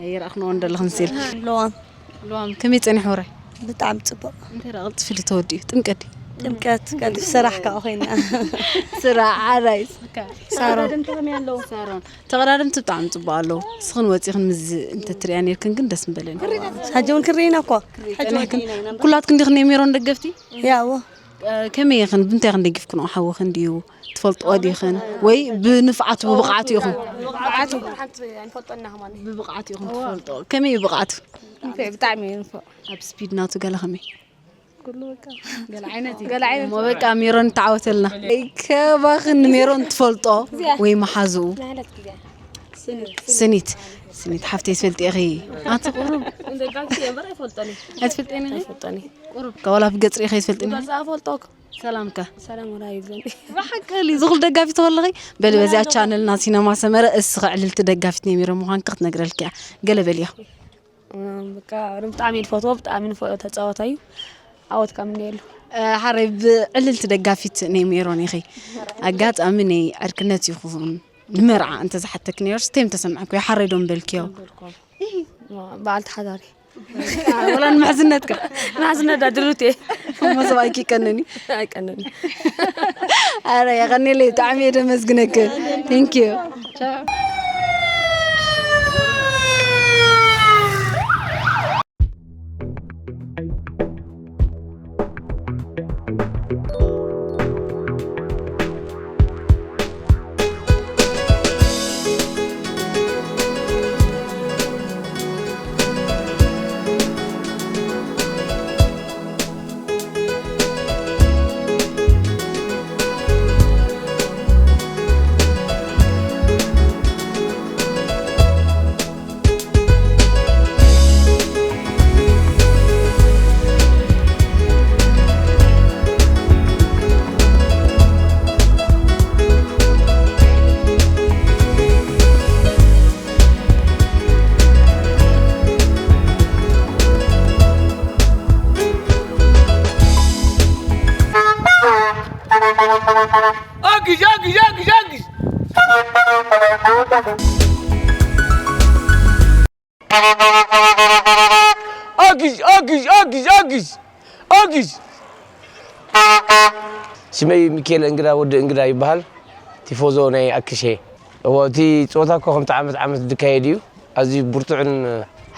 ኣይረኣኽንዎን ዘለኽን ሲል። ለዋም። ለዋም፣ ከመይ ጸኒሑ ውራይ? ብጣዕሚ ጽቡቕ። እንታይ ደኣ ቅልጥፍ ኢሉ ተወዲኡ? ጥምቀት ድዩ? ጥምቀት ቀልጢፍ ስራሕ ከዓ ኮይና። ስራሕ ሓራይስ ሳሮን ሳሮን ተቐዳደምቲ ብጣዕሚ ፅቡቅ ኣለዉ። እስኽን ወፂኽን ምስ እንተትሪያ ነርክን ግን ደስ ምበለኒ። ሓጂ እውን ክርኢና እኮ ኩላትክን ዲኽን ናይ ሜሮን ደገፍቲ? ያዎ ከመይ ኢኽን ብምንታይ ኢኽን ደጊፍክንኦ ሓውኽን ድዩ ትፈልጥኦ ዲኽን ወይ ብንፍዓቱ ብብቕዓቱ ኢኹም? ብብቕዓቱ ኢኹም ትፈልጥኦ። ከመይ እዩ ብቕዓቱ? ብጣዕሚ እዩ ንፎ ኣብ ስፒድ ናቱ ገለ ከመይ? ገለ ዓይነት እሞ በቃ ሜሮን ተዓወተልና። ከባኽን ንሜሮን ትፈልጦ ወይ መሓዝኡ? ስኒት ስኒት ሓፍተይ ትፈልጢ ኢኺ? ኣቲ ቁሩብ ኣይትፈልጠኒ ኢኺ? ቁሩብ ከ ዋላ ብገጽ ርኢኺ ኣይትፈልጥኒ? ዛፈልጦክ ሰላምከ ሰላም ወላ ይብለኒ ብሓቂ ልዩ ዝኹል ደጋፊ ተወለኺ በሊ በዚኣ ቻነልና ሲነማ ሰመረ እስኺ ዕልልቲ ደጋፊት ነሚረ ምዃንኪ ክትነግረልኪ እያ። ገለ በልዮ። በቃ ብጣዕሚ ንፈትዎ ብጣዕሚ ንፈትዎ ተፃወታይ እዩ። ዓወት ካብ እንየሉ ሓረይ ብዕልልቲ ደጋፊት ናይ ሜሮን ኢኺ። ኣጋጣሚ ናይ ዕርክነት ይኹን ንመርዓ እንተዝሓተክ ነይሩ ስቴም ተሰምዐኩ ሓረይ ዶ ምበልክዮ? በዓልቲ ሓዳር ወላ ንምሕዝነትካ ናዝነዳ ድሉት እየ እሞ ሰብኣይኪ ይቀንኒ። ኣይቀንኒ ኣረ የቐኒለይ ብጣዕሚ እየ ደመስግነክ። Thank you. Agis, agis, agis, agis. Agis, agis, agis, agis. Agis. ሽመይ ሚካኤል እንግዳ ወዲ እንግዳ ይበሃል። ቲፎዞ ናይ ኣክሼ። እዎ፣ እቲ ፀወታ እኮ ከምቲ ዓመት ዓመት ዝካየድ እዩ። ኣዝዩ ብርቱዕን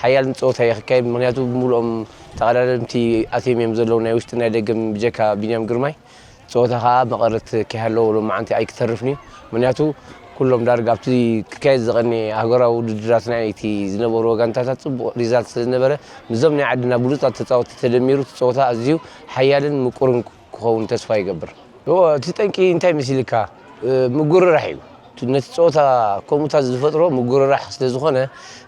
ሓያልን ፀወታ እዩ ክካየድ። ምክንያቱ ብምሉኦም ተቐዳደምቲ ኣትዮም እዮም ዘለዉ፣ ናይ ውሽጢ ናይ ደገን፣ ብጀካ ቢንያም ግርማይ። ፀወታ ከዓ መቐረት ከይሃለዎ ሎማዓንቲ ኣይክተርፍን እዩ። ምክንያቱ ኩሎም ዳርጋ ኣብቲ ክካየድ ዝቐነየ ሃገራዊ ውድድራት ናይቲ ዝነበርዎ ጋንታታት ፅቡቕ ሪዛልት ስለዝነበረ፣ ምስዞም ናይ ዓድና ብሉፃት ተፃወትቲ ተደሚሩ እቲ ፀወታ ኣዝዩ ሓያልን ምቁርን ክኸውን ተስፋ ይገብር። እዎ፣ እቲ ጠንቂ እንታይ መሲልካ? ምጉርራሕ እዩ። ነቲ ፀወታ ከምኡታት ዝፈጥሮ ምጉርራሕ ስለዝኾነ፣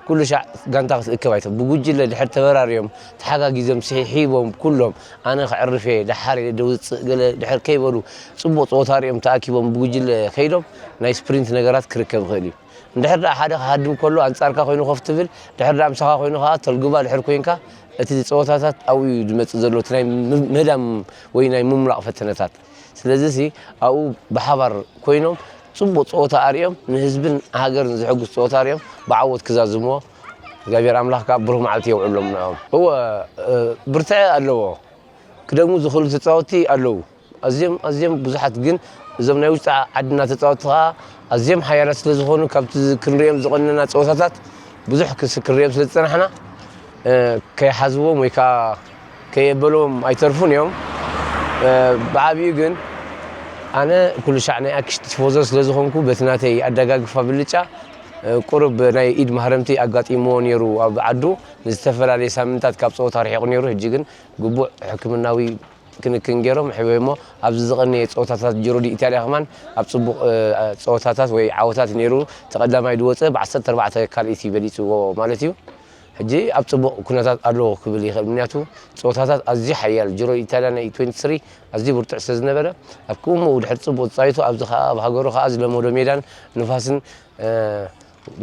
ኩሉ ሻዕ ጋንታ ክትእከብ ኣይተ ብጉጅለ ድሕር ተበራርዮም፣ ተሓጋጊዞም፣ ስሒቦም፣ ኩሎም ኣነ ክዕርፍ እየ፣ ደሓር እየ ደውፅእ፣ ገለ ድሕር ከይበሉ፣ ፅቡቕ ፀወታ ሪኦም ተኣኪቦም ብጉጅለ ከይዶም ናይ ስፕሪንት ነገራት ክርከብ ይኽእል እዩ። እንድሕር ደኣ ሓደ ክሃድም ከሎ ኣንጻርካ ኮይኑ ኮፍ ትብል፣ ድሕር ደኣ ምሳኻ ኮይኑ ከኣ ተልግባ ድሕር ኮይንካ፣ እቲ ጸወታታት ኣብኡ እዩ ዝመጽእ ዘሎ፣ እቲ ናይ ም- ምህዳም ወይ ናይ ምምላቕ ፈተነታት። ስለዚ ሲ ኣብኡ ብሓባር ኮይኖም ጽቡቕ ጸወታ ኣርእዮም፣ ንህዝብን ሃገርን ዘሐጉስ ጸወታ ኣርእዮም ብዓወት ክዛዝምዎ እግዚኣብሔር ኣምላኽ ከኣ ብሩህ መዓልቲ የውዕሎም ንዕኦም። እወ፣ እ፣ ብርትዐ ኣለዎ። ክደግሙ ዝኽእሉ ተጻወትቲ ኣለዉ። ኣዝዮም ኣዝዮም ብዙሓት፣ ግን እዞም ናይ ውሽጢ ዓድና ተጻወትቲ ከኣ ኣዝዮም ሓያላት ስለ ዝኾኑ፣ ካብቲ ክንሪኦም ዝቐነና ጸወታታት ብዙሕ ክስ- ክንሪኦም ስለ ዝጸናሕና፣ እ፣ ከይሓዝዎም ወይ ከኣ ከየበልዎም ኣይተርፉን እዮም። እ፣ ብዓቢኡ ግን ኣነ ኩሉ ሻዕ ናይ ኣክሽ ቲፎዞ ስለ ዝኾንኩ፣ በቲ ናተይ ኣደጋግፋ ብልጫ፣ እ፣ ቁሩብ ናይ ኢድ ማህረምቲ ኣጋጢምዎ ነይሩ። ኣብ ዓዱ ንዝተፈላለየ ሳምንታት ካብ ጸወታ ርሒቑ ነይሩ። ሕጂ ግን ግቡእ ሕክምናዊ ክንክን ገይሮም ሕበሞ ኣብዚ ዝቐነየ ጸወታታት ጅሮ ዲ ኢታልያ ከማን ኣብ ጽቡቕ፣ እ፣ ጸወታታት ወይ ዓወታት ነይሩ። ተቐዳማይ ዝወጸ ብ ዓሰርተ ኣርባዕተ ካልኢት እዩ በሊጽዎ ማለት እዩ። ሕጂ ኣብ ጽቡቕ ኩነታት ኣለዎ ክብል ይኽእል። ምክንያቱ ጸወታታት ኣዝዩ ሓያል ጅሮ ኢታልያ ናይ ትዌንቲ ስሪ ኣዝዩ ብርቱዕ ስለ ዝነበረ ኣብ ከምኡ ድሕሪ ጽቡቕ ተጻዊቱ ኣብዚ ከኣ ኣብ ሃገሩ ከኣ ዝለመዶ ሜዳን ንፋስን፣ እ፣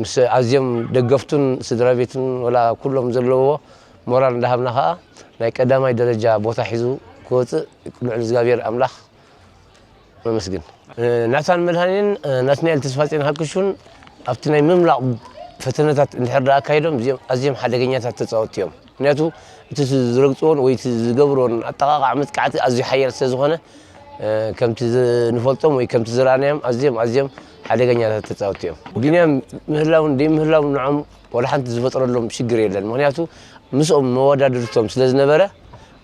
ምስ ኣዝዮም ደገፍቱን ስድራ ቤቱን ወላ ኩሎም ዘለውዎ ሞራል እንዳሃብና ከኣ ናይ ቀዳማይ ደረጃ ቦታ ሒዙ ክወጽእ ልዑል እግዚኣብሔር ኣምላኽ ነመስግን። ናታን መድሃኔን ናትናኤል ተስፋጽዮን ሃክሹን ኣብቲ ናይ ምምላቕ ፈተነታት እንድሕር ደኣ ኣካይዶም፣ እዚኦም ኣዝዮም ሓደገኛታት ተጻወትቲ እዮም። ምክንያቱ እቲ ዝረግፅዎን ወይ እቲ ዝገብርዎን ኣጠቓቕዓ መጥቃዕቲ ኣዝዩ ሓያል ስለ ዝኾነ፣ እ፣ ከምቲ ዝ-፣ ንፈልጦም ወይ ከምቲ ዝረኣናዮም ኣዝዮም፣ ኣዝዮም ሓደገኛታት ተፃወትቲ እዮም። ቢንያም ምህላውን ደይምህላውን ንዖም ወላ ሓንቲ ዝፈጥረሎም ሽግር የለን። ምክንያቱ ምስኦም መወዳድርቶም ስለ ዝነበረ፣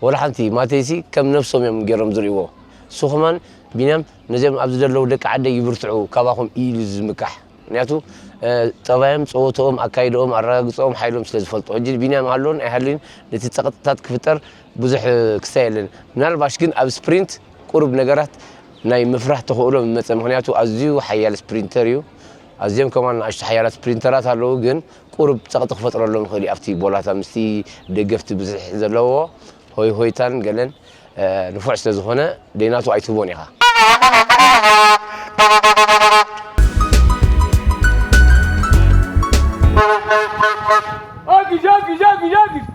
ወላ ሓንቲ ማተይሲ ከም ነብሶም እዮም ገይሮም ዝርእይዎ። እሱ ከማን ቢንያም ነዚኦም ኣብዚ ዘለዉ ደቂ ዓደይ ይብርትዑ፣ ካባኹም ኢሉ ዝምካሕ። ምክንያቱ፣ እ፣ ጠባዮም፣ ጸወተኦም፣ ኣካይደኦም፣ ኣረጋግጸኦም፣ ሓይሎም ስለ ዝፈልጦ። ሕጂ ቢንያም ሃሎን ኣይሃሉን ነቲ ጸቕጥታት ክፍጠር ብዙሕ፣ እ፣ ክስታይ የለን። ምናልባሽ ግን ኣብ ስፕሪንት ቁሩብ ነገራት ናይ ምፍራህ ተኽእሎ ምመጸ። ምክንያቱ ኣዝዩ ሓያል ስፕሪንተር እዩ። ኣዝዮም ከማን ንኣሽቱ ሓያላት ስፕሪንተራት ኣለዉ፣ ግን ቁሩብ ጸቕጢ ክፈጥረሎም ይኽእል እዩ። ኣብቲ ቦላታ ምስቲ ደገፍቲ ብዙሕ ዘለዎ ሆይ ሆይታን ገለን፣ እ፣ ንፉዕ ስለ ዝኾነ ደይናቱ ኣይትህቦን ኢኻ። ኣግሽ፣ ኣግሽ፣ ኣግሽ፣ ኣግሽ።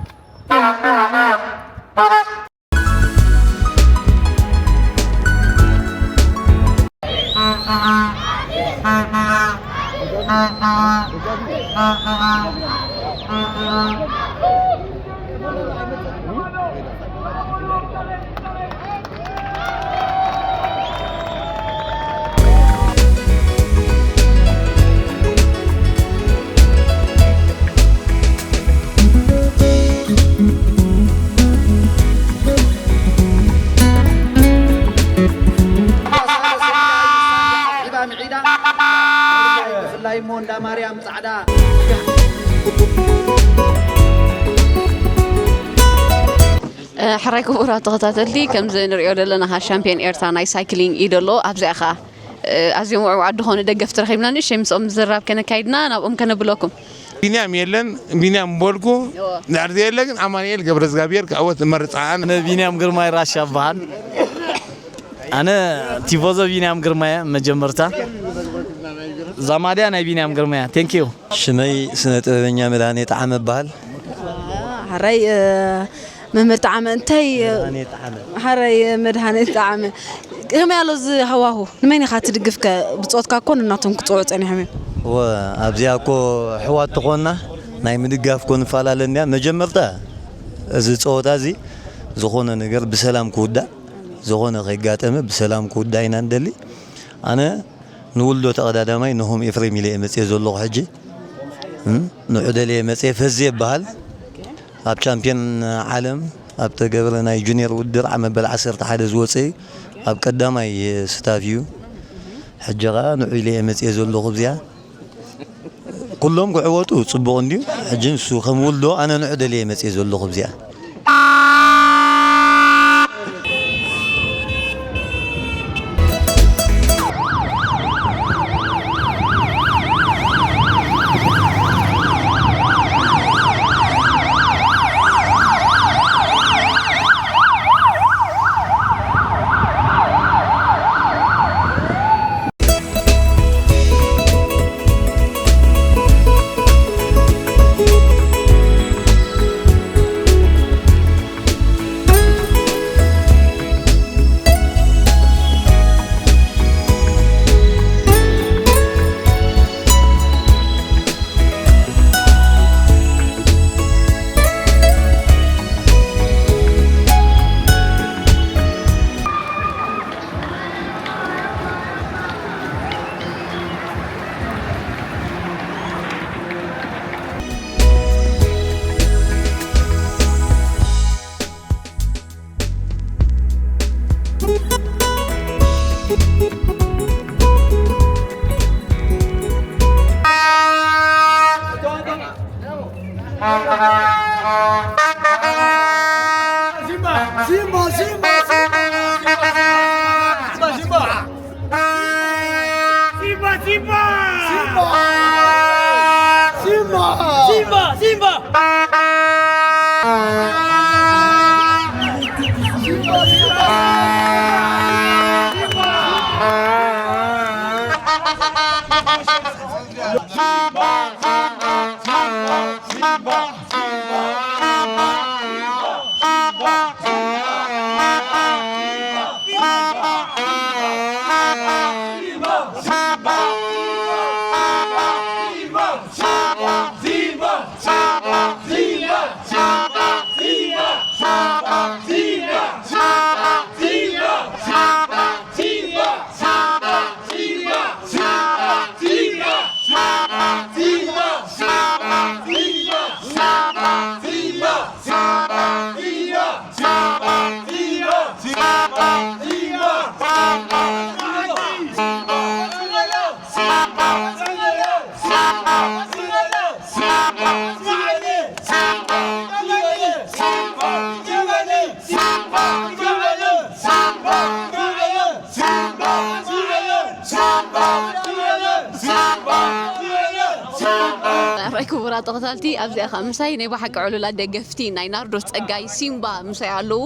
ብፍላይ እሞ እንዳ ማርያም ጻዕዳ። እ፣ ሕራይ ክቡራት ተኸታተልቲ፣ ከምዚ ንሪኦ ዘለና ኸዓ ሻምፒዮን ኤርትራ ናይ ሳይክሊንግ እዩ ዘሎ። ኣብዚኣ ኸዓ፣ እ፣ ኣዝዮም ውዕውዓት ዝኾኑ ደገፍቲ ረኺብና፣ ንእሽተይ ምስኦም ዝራብ ከነካይድና ናብኦም ከነብለኩም። ቢንያም የለን፣ ቢንያም በልኩ። እዎ። ድሕሪ ዘየለ ግን ኣማኑኤል ገብረዝጋብሔር ክዕወት እመርጽ። ኣነ ቢንያም ግርማይ ራሻ እበሃል። ኣነ ቲፎዞ ቢንያም ግርማየ መጀመርታ። ዛማድያ ናይ ቢንያም ግርማያ። Thank you። ሽመይ ስነ ጥበበኛ መድሃኔ ጠዓመ እበሃል። ሕራይ፣ እ፣ መምህር ጠዓመ፣ እንታይ፣ እ፣ መድሃኔ ጠዓመ። ሕራይ፣ እ፣ መድሃኔ ጠዓመ። ከመይ ኣሎ እዚ ሃዋሁ? ንመን ኢኻ ትድግፍ ከ? ብጾትካ እኮ ንናቶም ክጽውዑ ጸኒሖም እዮም። እወ፣ ኣብዚኣ እኮ ኣሕዋት ተኾንና ናይ ምድጋፍ እኮ ንፈላለ እንድያ። መጀመርታ እዚ ጸወታ እዚ ዝኾነ ነገር ብሰላም ክውዳእ፣ ዝኾነ ከይጋጠመ ብሰላም ክውዳእ ኢና ንደሊ። ኣነ ንውልዶ ተቐዳዳማይ ነሆም ኤፍሬም ኢለ እየ መፅየ ዘለኹ። ሕጂ፣ እም፣ ንዑ ደልየ መፅየ። ፈዜ ይበሃል። ኣብ ቻምፒዮን ዓለም ኣብ ተገብረ ናይ ጁኒየር ውድድር ዓመት በል ዓሰርተ ሓደ ዝወፀ እዩ። ኣብ ቀዳማይ ስታፍ እዩ። ሕጂ ኸዓ ንዑ ኢለ እየ መፅየ ዘለኹ። እዚኣ ኩሎም ክዕወቱ ፅቡቕ እንድዩ። ሕጂ ንሱ ከም ውልዶ ኣነ ንዑ ደልየ መፅየ ዘለኹ። እዚኣ Simba, Simba, Simba, Simba, Simba, Simba. Simba, Simba. Simba. Simba. Simba, Simba. ተኸታተልቲ ኣብዚኣ ኸዓ ምሳይ ናይ ብሓቂ ዕሉላት ደገፍቲ ናይ ናርዶስ ጸጋይ ሲምባ ምሳይ ኣለዉ።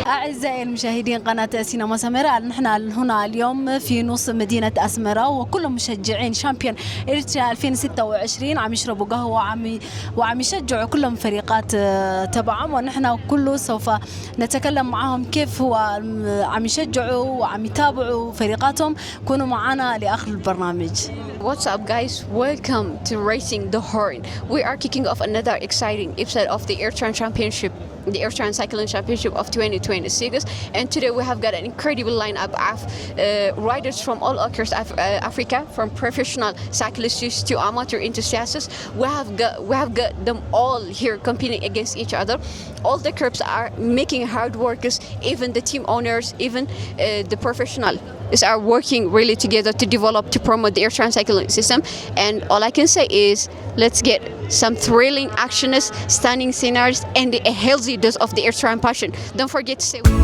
أعزائي المشاهدين قناة سينما سمراء، نحن هنا اليوم في نص مدينة أسمرة، وكل مشجعين شامبيون إريتريا ألفين وستة وعشرين عم يشربوا قهوة وعم ي-، وعم يشجعوا كلهم فريقات، آه، تبعهم، ونحن كله سوف نتكلم معهم كيف هو، آم، عم يشجعوا وعم يتابعوا فريقاتهم. كونوا معنا لآخر البرنامج. What's up, guys? Welcome to Raising the Horn. We are kicking off another exciting episode of the Eritrean Championship, the Eritrean Cycling Championship of twenty twenty-six. And today we have got an incredible lineup of, uh, riders from all across Af-, uh, Africa, from professional cyclists to amateur enthusiasts. We have got, we have got them all here competing against each other. All the clubs are making hard workers, even the team owners, even, uh, the professional is are working really together to develop, to promote the Eritrean cycling system. And all I can say is, let's get some thrilling, actionist, stunning scenarios, and a healthy dose of the Eritrean passion. Don't forget to stay with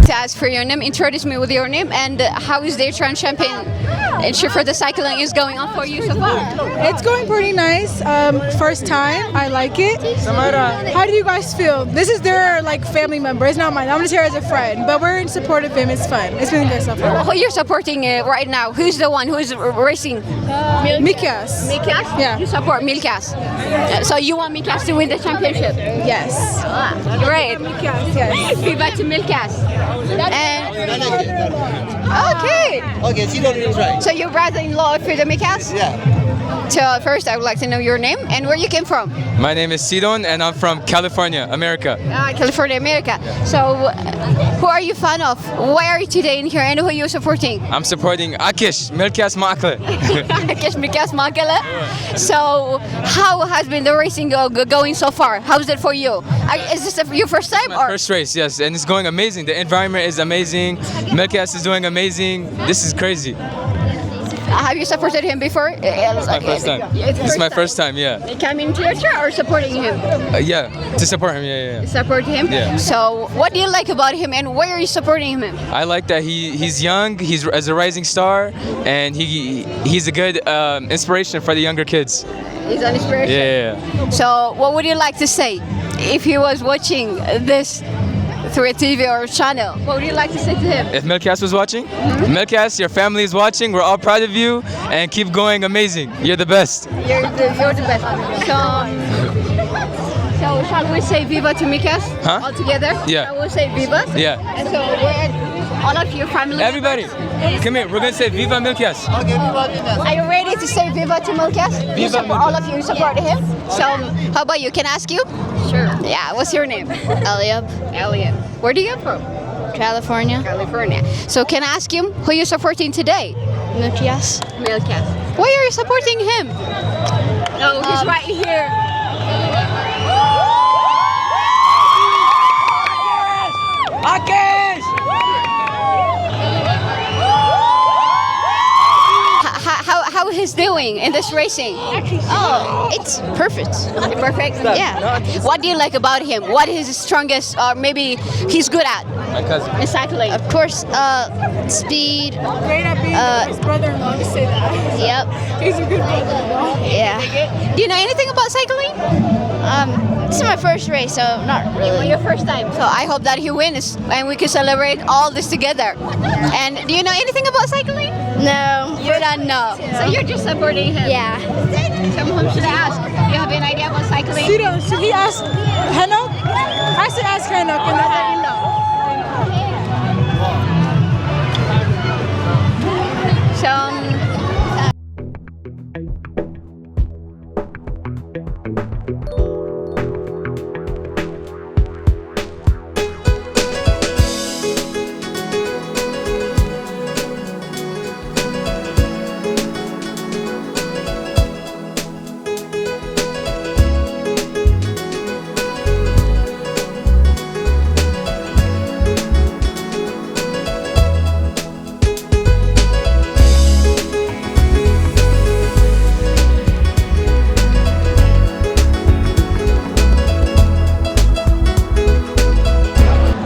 To ask for your name, introduce me with your name and, uh, how is the Eritrean champagne? And sure for the cycling is going on for you so far. It's going pretty nice. Um, first time. I like it. How do you guys feel? This is their like family member. It's not mine. I'm just here as a friend, but we're in support of him. It's fun. It's been good so far. Who you're supporting uh, right now? Who's the one who's r- racing? Mikas. Milkas? Yeah. You support Milkas. Uh, so you want Milkas to win the championship? Yes. Great. Mikas. Yes. Viva to Milkas. And okay. Okay, she don't even try. So your brother-in-law for the Milkas? Yeah. So first, I would like to know your name and where you came from. My name is Sidon and I'm from California, America. Ah, California, America. So, who are you fan of? Why are you today in here, and who are you supporting? I'm supporting Akish Milkas Makle. Akish Milkas Makele. So, how has been the racing go, go- going so far? How's it for you? Are, is this a, your first time My or? First race, yes, and it's going amazing. The environment is amazing. Milkas is doing amazing. This is crazy. Have you supported him before? It's My first time. It's my first time, yeah. Coming to your chair or supporting him? Uh, yeah, to support him, yeah, yeah. Support him. Yeah. So, what do you like about him, and why are you supporting him? I like that he, he's young, he's as a rising star, and he he's a good um, inspiration for the younger kids. He's an inspiration. Yeah. So, what would you like to say if he was watching this through a T V or channel? What would you like to say to him? If Milkas was watching, Milkas, your family is watching. We're all proud of you, and keep going amazing. You're the best. You're the, you're the best. So, so shall we say viva to Milkas Huh? all together? Yeah. Shall we say viva? Yeah. And so we're all of your family. Everybody, come here. We're gonna say Viva Milkas. Are you ready to say viva to Milkas? Viva All of you support him. So, how about you? Can I ask you? Sure. Yeah. What's your name? Eliab. Eliab. Where do you come from? California. California. So, can I ask him who you supporting today? Milkas. Milkas. Why are you supporting him? Oh, he's right here. How, how, how he's doing in this racing? Oh, it's perfect. Perfect? Yeah. What do you like about him? What is his strongest, or maybe he's good at? My cousin. In cycling. Of course, uh, speed. Great at being Uh, his brother-in-law. Just say that. Yep. He's a good brother-in-law. Yeah. Do you know anything about cycling? Um, this is my first race, so not really. Your first time. So I hope that he wins and we can celebrate all this together. And do you know anything about cycling? No. You don't know. So you're just supporting him? Yeah. Someone should ask. Do you have an idea about cycling? Sidon, should he ask Henok? I should ask Henok. And So, um,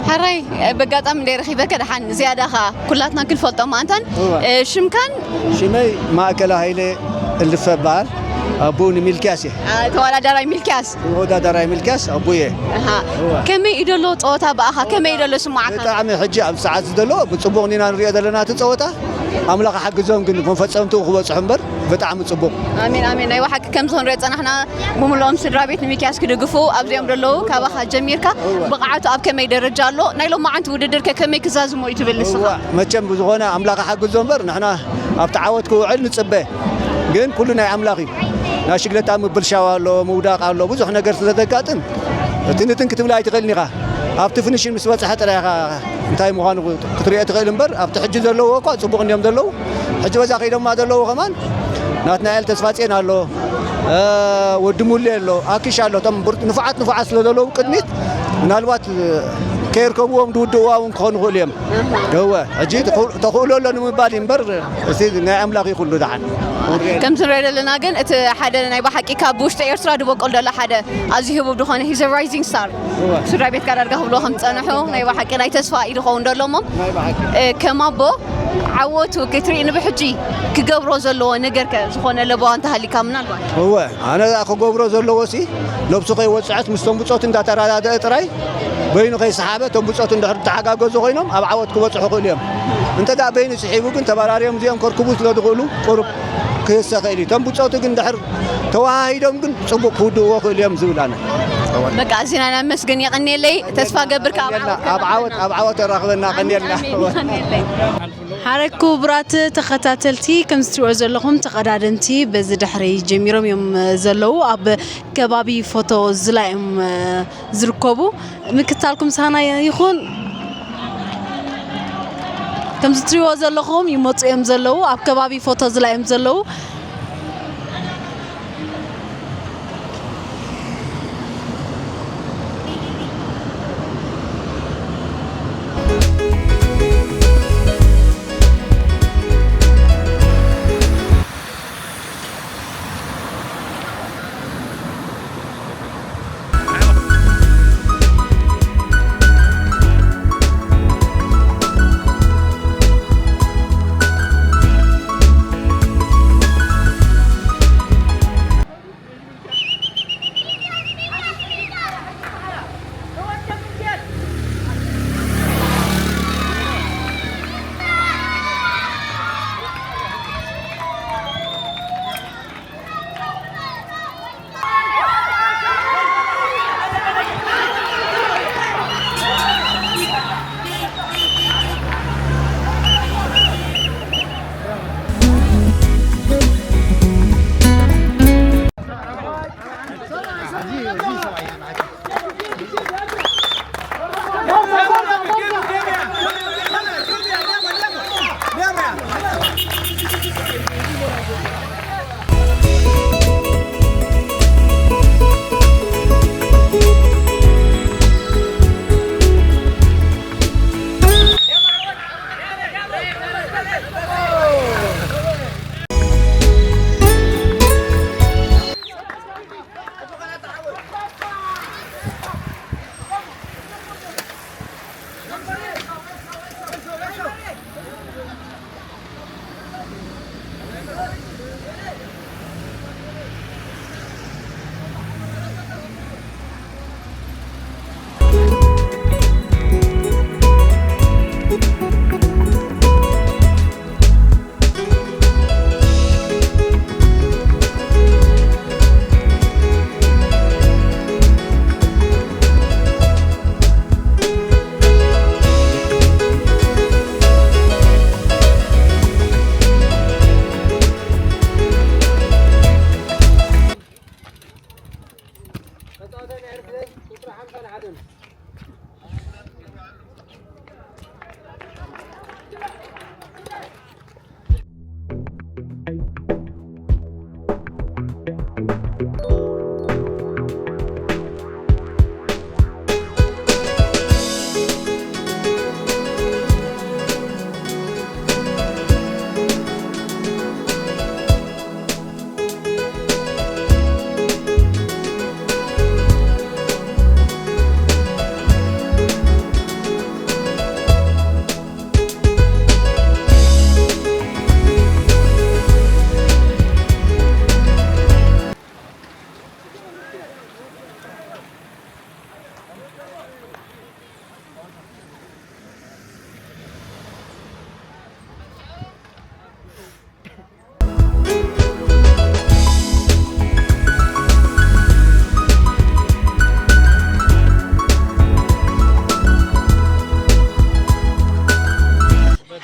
ሕራይ ብኣጋጣሚ እንደ ረኺበካ ደሓን ዝያዳ ኸዓ ኩላትና ክንፈልጦ ማእንታን ሽምካን ሽመይ ማእከለ ሃይለ እልፈ በሃል። ኣቦኡ ንሚልክያስ እየ። ተወዳዳራይ ሚልክያስ። ተወዳዳራይ ሚልክያስ ኣቦኡ እየ። ከመይ እዩ ዘሎ ፀወታ ብኣኻ ከመይ እዩ ዘሎ ስማዕካ? ብጣዕሚ ሕጂ ኣብ ሰዓት ዘሎ ብፅቡቕ ኒና ንሪኦ ዘለና እቲ ፀወታ። ኣምላኽ ሓግዞም ግን መፈፀምትኡ ክበፅሑ እምበር ብጣዕሚ ፅቡቕ። ኣሜን ኣሜን። ናይ ብሓቂ ከምዚ ክንሪኦ ዝፀናሕና ብምልኦም ስድራ ቤት ንሚክያስ ክድግፉ ኣብዚኦም ዘለዉ ካባኻ ጀሚርካ ብቕዓቱ ኣብ ከመይ ደረጃ ኣሎ? ናይ ሎማዓንቲ ውድድር ከ ከመይ ክዛዝሞ እዩ ትብል ንስኻ? እዋ፣ መቸም ብዝኾነ ኣምላኽ ሓግዞ እምበር ንሕና ኣብቲ ዓወት ክውዕል ንፅበ። ግን ኩሉ ናይ ኣምላኽ እዩ። ናይ ሽግለታ ምብልሻው ኣሎ፣ ምውዳቕ ኣሎ፣ ብዙሕ ነገር ስለ ዘጋጥም እቲ ንትን ክትብል ኣይትኽእልን ኢኻ። ኣብቲ ፊኒሽን ምስ በፅሐ ጥራይ ኢኻ እንታይ ምዃኑ ክትሪኦ ትኽእል እምበር ኣብቲ ሕጂ ዘለዎ እኳ ፅቡቕ እንዲዮም ዘለዉ። ሕጂ በዛ ከይዶማ ዘለዉ ከማን ናትናኤል ተስፋፅዮን ኣሎ፣ ወዲ ሙሌ ኣሎ፣ ኣኪሽ ኣሎ። እቶም ንፉዓት ንፉዓት ስለ ዘለዉ ቅድሚት ምናልባት ከይርከብዎም ዝውድእዋ እውን ክኾኑ ይኽእሉ እዮም። እወ፣ ሕጂ ተኽእሎ ኣሎ ንምባል እዩ እምበር፣ እቲ ናይ ኣምላኽ እዩ ኩሉ ደሓን። ከምዚ ንሪኦ ዘለና ግን እቲ ሓደ ናይ ብሓቂ ካብ ውሽጢ ኤርትራ ዝበቁል ዘሎ ሓደ ኣዝዩ ህቡብ ዝኾነ he's a rising star እወ። ስድራ ቤትካ ዳርጋ ክብልዎ ከም ዝጸንሑ ናይ ብሓቂ ናይ ተስፋ እዩ ዝኸውን ዘሎ እሞ ናይ ብሓቂ። ከም ኣቦ ዓወቱ ክትርኢ ንብሕጂ ክገብሮ ዘለዎ ነገር ከ ዝኾነ ለበዋ እንተሃሊካ ምናልባት እወ ኣነ ክገብሮ ዘለዎ ሲ ነብሱ ከይወፅዐት ምስቶም ብፆት እንዳተረዳደአ ጥራይ በይኑ ከይሰሓበ እቶም ብፆት እንድሕር ዝተሓጋገዙ ኮይኖም ኣብ ዓወት ክበፅሑ ክእሉ እዮም። እንተ ደኣ በይኑ ስሒቡ ግን ተበራርዮም እዚኦም ከርክቡ ስለ ዝኽእሉ ቁሩብ ክህሰ ክእል እዩ። እቶም ብፆቱ ግን ድሕር ተዋሃሂዶም ግን ፅቡቅ ክውድእዎ ክእሉ እዮም ዝብል ኣነ። በቃ ኣዚና ነመስግን የቐንየለይ ተስፋ ገብር ካብ ኣብ ዓወት ኣብ ዓወት ኣራኽበና ቀንየልና። ሓረ ክቡራት ተኸታተልቲ ከም ዝትሪኦ ዘለኹም ተቐዳደምቲ በዚ ድሕሪ ጀሚሮም እዮም ዘለዉ ኣብ ከባቢ ፎቶ ዝላ እዮም ዝርከቡ። ምክታልኩም ሳና ይኹን። ከም ዝትሪዎ ዘለኹም ይመፁ እዮም ዘለዉ ኣብ ከባቢ ፎቶ ዝላ እዮም ዘለዉ።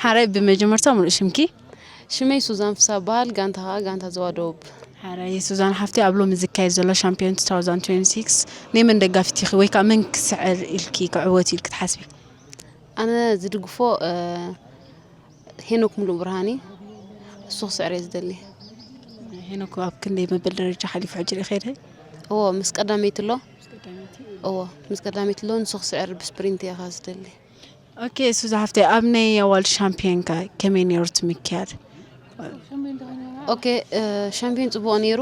ሓራይ ብመጀመርታ ሙሉእ ሽምኪ? ሽመይ ሱዛን ፍሳ በሃል፣ ጋንታ ኸዓ ጋንታ ዞባ ደቡብ። ሓራይ ሱዛን ሓፍቲ፣ ኣብ ሎሚ ዝካየድ ዘሎ ሻምፒዮን two thousand twenty-six ናይ መን ደጋፊት ኢኺ ወይ ከዓ መን ክስዕር ኢልኪ ክዕወት ኢልኪ ትሓስቢ? ኣነ ዝድግፎ ሄኖክ ሙሉእ ብርሃን እዩ። እሱ ክስዕር እየ ዝደሊ። ሄኖክ ኣብ ክንደይ መበል ደረጃ ሓሊፉ ሕጂ ዶ ይኸይድ? እዎ፣ ምስ ቀዳመይቲ ኣሎ። እዎ፣ ምስ ቀዳመይቲ ኣሎ፣ ንሱ ክስዕር ብስፕሪንት እየ ከኣ ዝደሊ። ኦኬ፣ ሱዛ ሓፍተይ፣ ኣብ ናይ ኣዋልድ ሻምፒዮንካ ከመይ ነይሩ እቲ ምክያድ? ኦኬ፣ እ፣ ሻምፒዮን ጽቡቕ ነይሩ።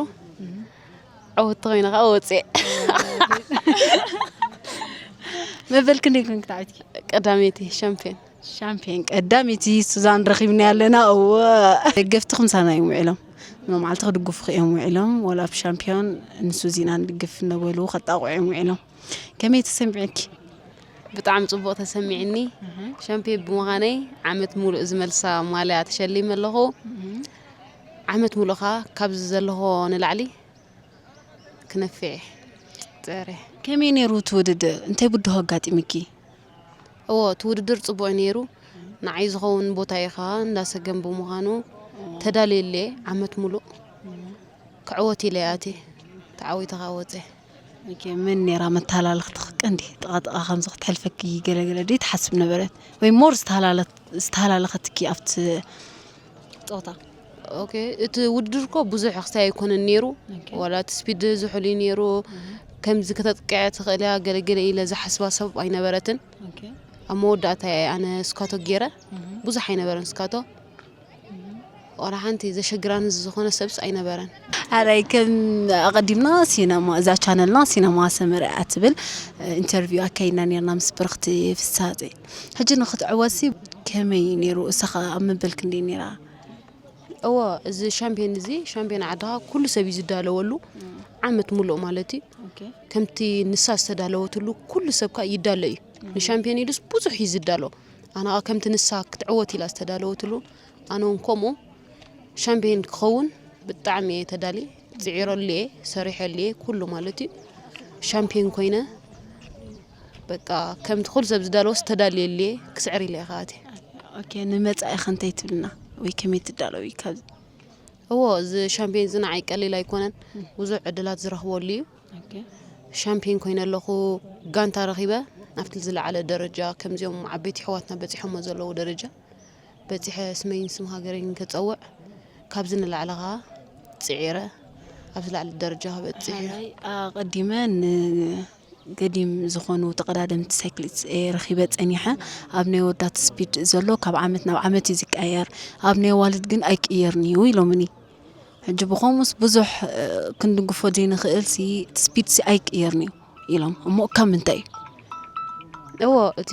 ዕውትቲ ኮይነ ከኣ ወጽኤ። መበል ክንደይ ኮንክ ተዓዊትኪ? ቀዳመይቲ ሻምፒዮን። ሻምፒዮን ቀዳመይቲ ሱዛን ረኺብና ኣለና። እወ። ደገፍቲ ክምሳና እዮም ውዒሎም። መዓልቲ ክድግፉ እዮም ውዒሎም። ወላ ኣብ ሻምፒዮን ንሱዚና ንድግፍ እናበሉ ከጣቕዑ እዮም ውዒሎም። ከመይ ተሰሚዑኪ? ብጣዕሚ ጽቡቕ ተሰሚዕኒ። ሻምፒዮን ብምዃነይ ዓመት ሙሉእ ዝመልሳ ማልያ ተሸሊመ ኣለኹ። ዓመት ሙሉእ ኸኣ ካብዚ ዘለኹ ንላዕሊ ክነፍዕ እየ ጽዕረ። ከመይ ነይሩ እቲ ውድድር? እንታይ ብድሆ ኣጋጢምኪ? እዎ፣ እቲ ውድድር ጽቡቕ ነይሩ። ንዓይ ዝኸውን ቦታ እዩ ኸኣ እንዳ ሰገን ብምዃኑ ተዳልየለ ዓመት ሙሉእ ክዕወት ኢለ እየ ኣትየ። ተዓዊተ ኸኣ ወጸ። ኦኬ፣ መን ነይራ መተላለኽትኺ ቀንዲ? ጥቓ ጥቓ ከምዚ ክትሕልፈኪ ገለ ገለ ድዩ ትሓስብ ነበረት? ወይ ሞር ዝተሃላለት-፣ ዝተሃላለኸትኪ ኣብቲ ጾታ? ኦኬ፣ እቲ ውድድር እኮ ብዙሕ ክስታይ ኣይኮነን ነይሩ። ኦኬ። ዋላ እቲ ስፒድ ዝሑል እዩ ነይሩ። ከምዚ ከተጥቅዐ ትኽእል እያ ገለ ገለ ኢለ ዝሓስባ ሰብ ኣይነበረትን። ኦኬ። ኣብ መወዳእታ እየ ኣነ ስካቶ ገይረ። ብዙሕ ኣይነበረን ስካቶ። ዋላ ሓንቲ ዘሸግራኒ ዝኾነ ሰብስ ኣይነበረን። ኣራይ ከም ኣቐዲምና ሲነማ፣ እዛ ቻነልና ሲነማ ሰመረ እያ ትብል፣ እ፣ ኢንተርቪው ኣካይድና ነርና ምስ ብርኽቲ ፍሳጼ። ሕጂ ንኽትዕወትሲ ከመይ ነይሩ? እሳኸ ኣብ መበል ክንደይ ነይራ? እዎ፣ እዚ ሻምፒዮን እዚ፣ ሻምፒዮን ዓድኻ ኩሉ ሰብ እዩ ዝዳለወሉ። ዓመት ሙሉእ ማለት እዩ። ኦኬ። ከምቲ ንሳ ዝተዳለወትሉ ኩሉ ሰብ ከኣ ይዳሎ እዩ። ንሻምፒዮን ኢሉስ ብዙሕ እዩ ዝዳሎ። ኣነ ከኣ ከምቲ ንሳ ክትዕወት ኢላ ዝተዳለወትሉ፣ ኣነ እውን ከምኡ ሻምፒዮን ክኸውን ብጣዕሚ እየ ተዳልየ። ጽዒረሉ እየ፣ ሰሪሐሉ እየ፣ ኩሉ ማለት እዩ። ሻምፒዮን ኮይነ፣ በቃ፣ ከምቲ ኩሉ ሰብ ዝዳለወስ ተዳልየሉ እየ፣ ክስዕር ኢለ እየ ከኣትየ። ኦኬ፣ ንመጻኢኸ እንታይ ትብልና? ወይ ከመይ ትዳለዊ? ካብ እዎ፣ እዚ ሻምፒዮን እዚ ንዓይ ቀሊል ኣይኮነን። ብዙሕ ዕድላት ዝረኽበሉ እዩ። ኦኬ። ሻምፒዮን ኮይነ ኣለኹ፣ ጋንታ ረኺበ፣ ኣብቲ ዝለዓለ ደረጃ፣ ከምዚኦም ዓበይቲ ኣሕዋትና በጺሖሞ ዘለዉ ደረጃ በጺሐ፣ ስመይን ስም ሃገረይን ከጸውዕ፣ ካብዚ ንላዕሊ ኸኣ ጽዒረ፣ ኣብ ዝለዓለ ደረጃ ክበጽሕ እየ። ሓራይ ኣቐዲመ ንገዲም ዝኾኑ ተቐዳደምቲ ሳይክሊስት እየ ረኺበ ጸኒሐ። ኣብ ናይ ኣወዳት ስፒድ ዘሎ ካብ ዓመት ናብ ዓመት እዩ ዝቀያየር፣ ኣብ ናይ ኣዋልድ ግን ኣይቅየርን እዩ ኢሎምኒ። ሕጂ ብኸምኡስ ብዙሕ፣ እ፣ ክንድግፎ ዘይንኽእል ሲ፣ እቲ ስፒድ ሲ ኣይቅየርን እዩ ኢሎም። እሞ ካብ ምንታይ እዩ? እዎ፣ እቲ